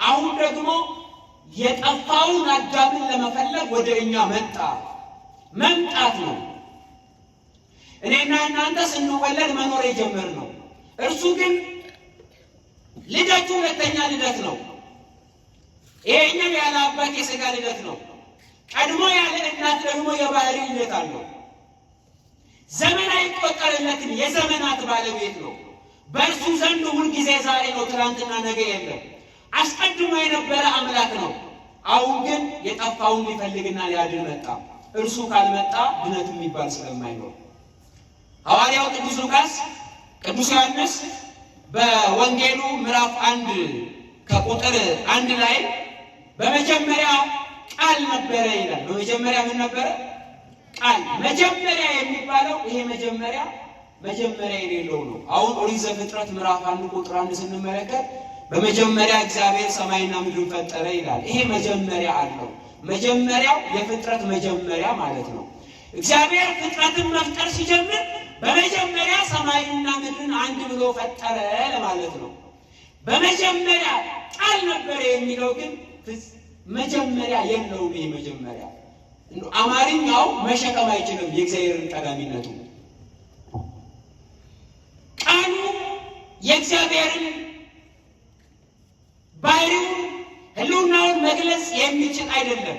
አሁን ደግሞ የጠፋውን አዳምን ለመፈለግ ወደ እኛ መጣ። መምጣት ነው። እኔና እናንተ ስንወለድ መኖር የጀመርነው፣ እርሱ ግን ልደቱ ሁለተኛ ልደት ነው። ይሄኛው ያለ አባት የሥጋ ልደት ነው። ቀድሞ ያለ እናት ደግሞ የባህሪ ልደት አለው። ዘመን አይቆጠርለትም። የዘመናት ባለቤት ነው። በእርሱ ዘንድ ሁልጊዜ ዛሬ ነው፣ ትናንትና ነገ የለም። አስቀድሞ የነበረ አምላክ ነው። አሁን ግን የጠፋውን ሊፈልግና ሊያድን መጣ። እርሱ ካልመጣ ድነት የሚባል ስለማይኖር ሐዋርያው ቅዱስ ሉቃስ፣ ቅዱስ ዮሐንስ በወንጌሉ ምዕራፍ 1 ከቁጥር 1 ላይ በመጀመሪያ ቃል ነበረ ይላል። በመጀመሪያ ምን ነበረ? ቃል። መጀመሪያ የሚባለው ይሄ መጀመሪያ መጀመሪያ የሌለው ነው። አሁን ኦሪት ዘፍጥረት ምዕራፍ 1 ቁጥር 1 ስንመለከት በመጀመሪያ እግዚአብሔር ሰማይና ምድርን ፈጠረ ይላል። ይሄ መጀመሪያ አለው። መጀመሪያው የፍጥረት መጀመሪያ ማለት ነው። እግዚአብሔር ፍጥረትን መፍጠር ሲጀምር በመጀመሪያ ሰማይና ምድርን አንድ ብሎ ፈጠረ ለማለት ነው። በመጀመሪያ ቃል ነበረ የሚለው ግን መጀመሪያ የለውም። ይሄ መጀመሪያ አማርኛው መሸከም አይችልም የእግዚአብሔርን ቀዳሚነቱ። ቃሉ የእግዚአብሔርን ባህሪውን ሕልውናውን መግለጽ የሚችል አይደለም፣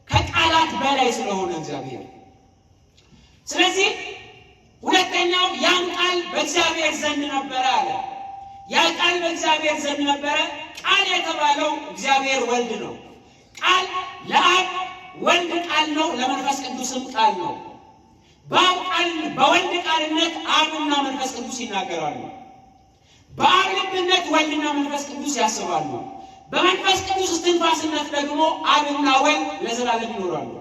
ከቃላት በላይ ስለሆነ እግዚአብሔር። ስለዚህ ሁለተኛው ያን ቃል በእግዚአብሔር ዘንድ ነበረ አለ። ያ ቃል በእግዚአብሔር ዘንድ ነበረ። ቃል የተባለው እግዚአብሔር ወልድ ነው። ቃል ለአብ ወልድ ቃል ነው፣ ለመንፈስ ቅዱስም ቃል ነው። በአብ ቃል በወልድ ቃልነት አብና መንፈስ ቅዱስ ይናገራሉ። በአብ ልብነት ወልድና መንፈስ ቅዱስ ያስባሉ። በመንፈስ ቅዱስ እስትንፋስነት ደግሞ አብና ወልድ ለዘላለም ይኖራሉ።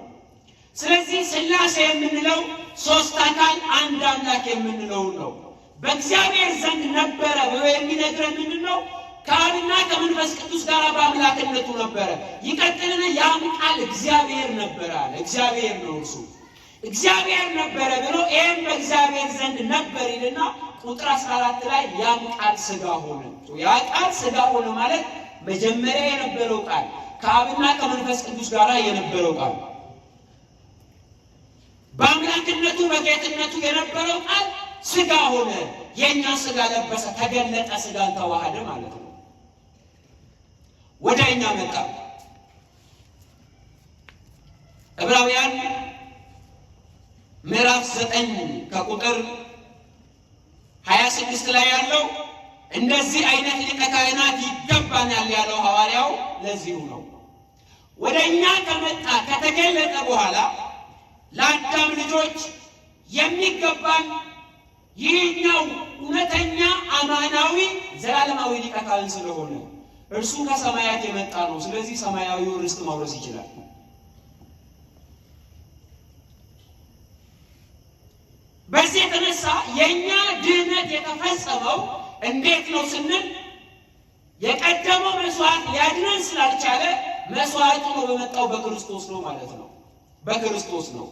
ስለዚህ ሥላሴ የምንለው ሶስት አካል አንድ አምላክ የምንለው ነው። በእግዚአብሔር ዘንድ ነበረ ብሎ የሚነግረን ምንድን ነው? ከአብና ከመንፈስ ቅዱስ ጋር በአምላክነቱ ነበረ። ይቀጥልና ያም ቃል እግዚአብሔር ነበረ አለ። እግዚአብሔር ነው እርሱ እግዚአብሔር ነበረ ብሎ ይህም በእግዚአብሔር ዘንድ ነበር ይልና ቁጥር 14 ላይ ያም ቃል ሥጋ ሆነ። ያ ቃል ሥጋ ሆነ ማለት መጀመሪያ የነበረው ቃል ከአብና ከመንፈስ ቅዱስ ጋር የነበረው ቃል በአምላክነቱ በጌትነቱ የነበረው ቃል ሥጋ ሆነ፣ የእኛ ሥጋ ለበሰ፣ ተገለጠ፣ ሥጋን ተዋሃደ ማለት ነው። ወደ እኛ መጣ። ዕብራውያን ምዕራፍ 9 ከቁጥር 26 ላይ ያለው እንደዚህ አይነት ሊቀ ካህናት ይገባናል ያለው ሐዋርያው ለዚሁ ነው። ወደ እኛ ከመጣ ከተገለጠ በኋላ ለአዳም ልጆች የሚገባን ይህኛው እውነተኛ አማናዊ ዘላለማዊ ሊቀ ካህን ስለሆነ እርሱ ከሰማያት የመጣ ነው። ስለዚህ ሰማያዊው ርስት ማውረስ ይችላል። በዚህ የተነሳ የእኛ ድህነት የተፈጸመው እንዴት ነው ስንል የቀደመው መስዋዕት ሊያድነን ስላልቻለ መስዋዕቱ ነው በመጣው በክርስቶስ ነው ማለት ነው። በክርስቶስ ነው።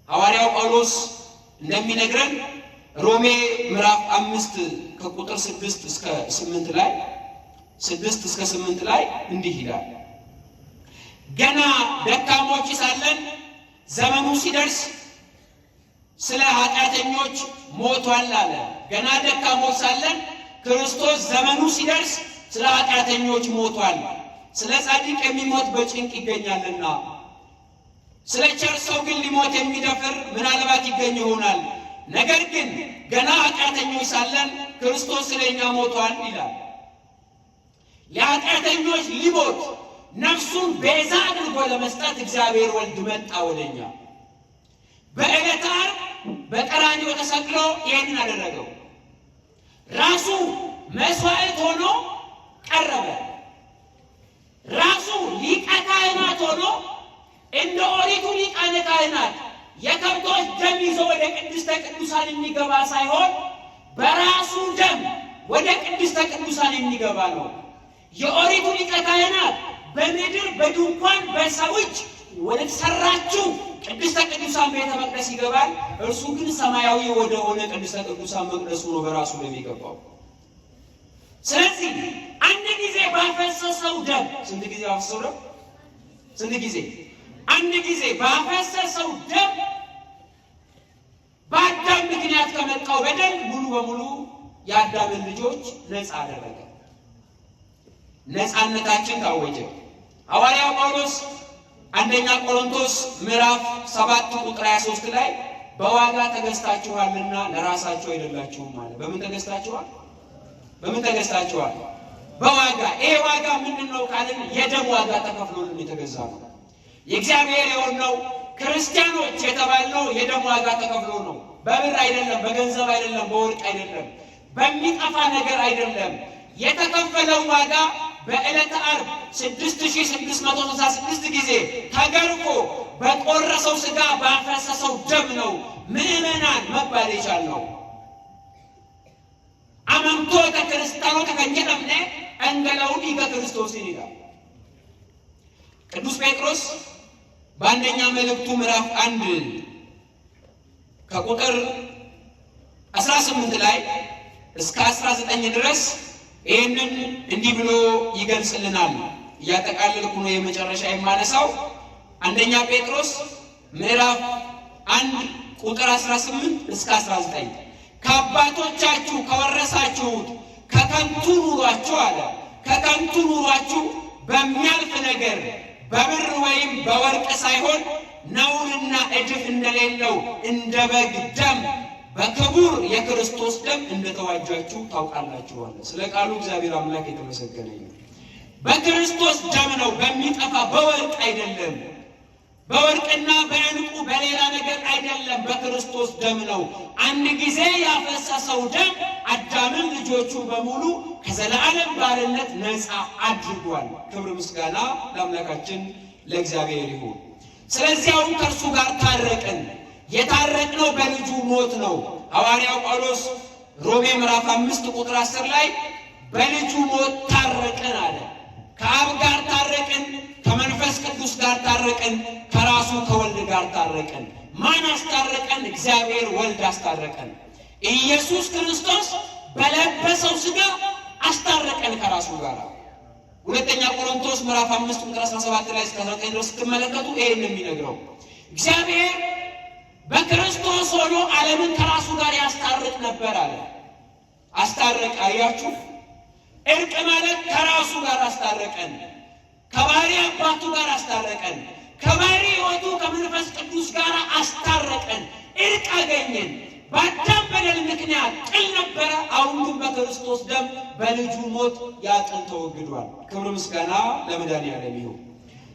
ሐዋርያው ጳውሎስ እንደሚነግረን ሮሜ ምዕራፍ 5 ከቁጥር 6 እስከ 8 ላይ 6 እስከ 8 ላይ እንዲህ ይላል። ገና ደካሞች ሳለን ዘመኑ ሲደርስ ስለ ኃጢአተኞች ሞቷል አለ። ገና ደካሞች ሳለን ክርስቶስ ዘመኑ ሲደርስ ስለ ኃጢአተኞች ሞቷል። ስለ ጻድቅ የሚሞት በጭንቅ ይገኛልና፣ ስለ ቸር ሰው ግን ሊሞት የሚደፍር ምናልባት ይገኝ ይሆናል። ነገር ግን ገና ኃጢአተኞች ሳለን ክርስቶስ ስለ እኛ ሞቷል ይላል። ለኃጢአተኞች ሊሞት ነፍሱን ቤዛ አድርጎ ለመስጠት እግዚአብሔር ወልድ መጣ ወደኛ። በዕለተ ዓርብ በቀራንዮ ተሰቅሎ ይህንን አደረገው። ራሱ መስዋዕት ሆኖ ቀረበ። ራሱ ሊቀ ካህናት ሆኖ እንደ ኦሪቱ ሊቃነ ካህናት የከብቶች ደም ይዞ ወደ ቅድስተ ቅዱሳን የሚገባ ሳይሆን በራሱ ደም ወደ ቅድስተ ቅዱሳን የሚገባ ነው። የኦሪቱ ሊቀ ካህናት በምድር በድንኳን በሰው እጅ ወደ ተሰራችው ቅድስተ ቅዱሳን ቤተ መቅደስ ይገባል። እርሱ ግን ሰማያዊ ወደ ሆነ ቅድስተ ቅዱሳን መቅደሱ ነው በራሱ ነው የሚገባው። ስለዚህ አንድ ጊዜ ባፈሰሰው ደም፣ ስንት ጊዜ ባፈሰሰው ደም? ስንት ጊዜ? አንድ ጊዜ ባፈሰሰው ደም በአዳም ምክንያት ከመጣው በደል ሙሉ በሙሉ የአዳምን ልጆች ነፃ አደረገ። ነፃነታችን ታወጀ። ሐዋርያው ጳውሎስ አንደኛ ቆሮንቶስ ምዕራፍ 7 ቁጥር 23 ላይ በዋጋ ተገዝታችኋልና ለራሳችሁ አይደላችሁም አለ። በምን ተገዝታችኋል? በምን ተገዝታችኋል? በዋጋ። ይሄ ዋጋ ምንድነው ካልን የደም ዋጋ ተከፍሎልን የተገዛ ነው። የእግዚአብሔር የሆነው ክርስቲያኖች የተባልነው የደም ዋጋ ተከፍሎ ነው። በብር አይደለም፣ በገንዘብ አይደለም፣ በወርቅ አይደለም፣ በሚጠፋ ነገር አይደለም። የተከፈለው ዋጋ በዕለተ ዓርብ 6666 ጊዜ ተገርፎ በቆረሰው ሥጋ ባፈሰሰው ደም ነው ምዕመናን መባል የቻልነው። አመንቶተ ክርስቲያኖተ kan jedhamne dhangala'uu dhiiga Kiristoosiin ይላል ቅዱስ ጴጥሮስ በአንደኛ መልእክቱ ምዕራፍ 1 ከቁጥር 18 ላይ እስከ 19 ድረስ ይህንን እንዲህ ብሎ ይገልጽልናል። እያጠቃለልኩ ነው የመጨረሻ የማነሳው። አንደኛ ጴጥሮስ ምዕራፍ 1 ቁጥር 18 እስከ 19 ከአባቶቻችሁ ከወረሳችሁት ከከንቱ ኑሯችሁ አለ ከከንቱ ኑሯችሁ በሚያልፍ ነገር በብር ወይም በወርቅ ሳይሆን ነውርና እድፍ እንደሌለው እንደ በግ ደም በክቡር የክርስቶስ ደም እንደተዋጃችሁ ታውቃላችሁ አለ። ስለ ቃሉ እግዚአብሔር አምላክ የተመሰገነ ይሁን። በክርስቶስ ደም ነው፣ በሚጠፋ በወርቅ አይደለም፣ በወርቅና በዕንቁ በሌላ ነገር አይደለም፣ በክርስቶስ ደም ነው። አንድ ጊዜ ያፈሰሰው ደም አዳምን ልጆቹ በሙሉ ከዘላለም ባርነት ነፃ አድርጓል። ክብር ምስጋና ለአምላካችን ለእግዚአብሔር ይሁን። ስለዚህ አሁን ከእርሱ ጋር ታረቅን። የታረቅነው በልጁ ሞት ነው። ሐዋርያው ጳውሎስ ሮሜ ምዕራፍ 5 ቁጥር 10 ላይ በልጁ ሞት ታረቅን አለ። ከአብ ጋር ታረቅን፣ ከመንፈስ ቅዱስ ጋር ታረቅን፣ ከራሱ ከወልድ ጋር ታረቅን። ማን አስታረቀን? እግዚአብሔር ወልድ አስታረቀን። ኢየሱስ ክርስቶስ በለበሰው ሥጋ አስታረቀን ከራሱ ጋር። ሁለተኛ ቆሮንቶስ ምዕራፍ 5 ቁጥር 17 ላይ እስከ 19 ድረስ ስትመለከቱ ይሄን ነው የሚነግረው። እግዚአብሔር በክርስቶስ ሆኖ ዓለምን ከራሱ ጋር ያስታርቅ ነበር አለ። አስታረቀ። አያችሁ፣ እርቅ ማለት ከራሱ ጋር አስታረቀን፣ ከባህሪ አባቱ ጋር አስታረቀን፣ ከባህሪ ሕይወቱ ከመንፈስ ቅዱስ ጋር አስታረቀን። እርቅ አገኘን። በአዳም በደል ምክንያት ጥል ነበረ። አሁን ግን በክርስቶስ ደም በልጁ ሞት ያ ጥል ተወግዷል። ክብር ምስጋና ለመድኃኒዓለም ይሁን።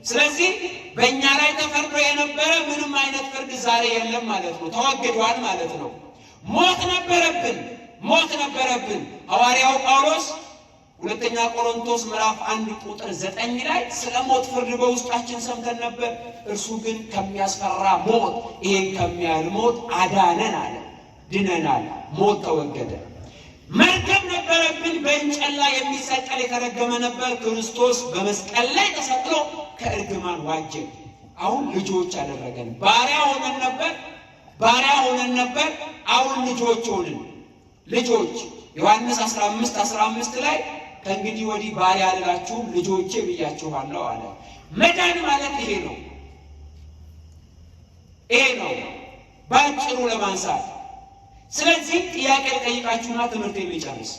ስለዚህ በእኛ ላይ ተፈርዶ የነበረ ምንም አይነት ፍርድ ዛሬ የለም ማለት ነው። ተወግዷል ማለት ነው። ሞት ነበረብን፣ ሞት ነበረብን። ሐዋርያው ጳውሎስ ሁለተኛ ቆሮንቶስ ምዕራፍ 1 ቁጥር 9 ላይ ስለ ሞት ፍርድ በውስጣችን ሰምተን ነበር፣ እርሱ ግን ከሚያስፈራ ሞት ይሄን ከሚያህል ሞት አዳነን አለ። ድነናል። ሞት ተወገደ። መርገም ነበረብን። በእንጨት ላይ የሚሰቀል የተረገመ ነበር። ክርስቶስ በመስቀል ላይ ተሰቅሎ ከእርግማን ዋጀን። አሁን ልጆች አደረገን። ባሪያ ሆነን ነበር፣ ባሪያ ሆነን ነበር። አሁን ልጆች ሆንን። ልጆች ዮሐንስ 15:15 ላይ ከእንግዲህ ወዲህ ባሪያ አልላችሁም ልጆቼ ብያችኋለሁ አለ። መዳን ማለት ይሄ ነው። ይሄ ነው በአጭሩ ለማንሳት። ስለዚህ ጥያቄ ልጠይቃችሁና ትምህርት የሚጨርስ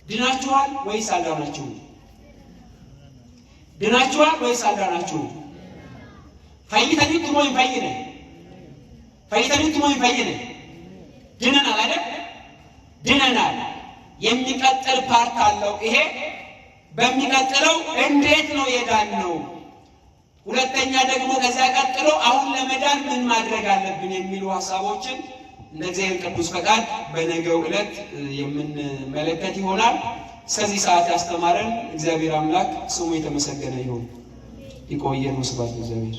ድናችኋል ወይስ አልዳናችሁም? ድናችኋል ወይስ አልዳናችሁም? Fayyitaniittu moo hin fayyine? Fayyitaniittu moo hin fayyine? ድነናል አይደል? ድነናል። የሚቀጥል part አለው ይሄ። በሚቀጥለው እንዴት ነው የዳንነው? ሁለተኛ ደግሞ ከዚያ ቀጥሎ አሁን ለመዳን ምን ማድረግ አለብን የሚሉ ሀሳቦችን እንደ እግዚአብሔር ቅዱስ ፈቃድ በነገው ዕለት የምንመለከት ይሆናል። እስከዚህ ሰዓት ያስተማረን እግዚአብሔር አምላክ ስሙ የተመሰገነ ይሁን። ይቆየን። ወስብሐት ለእግዚአብሔር።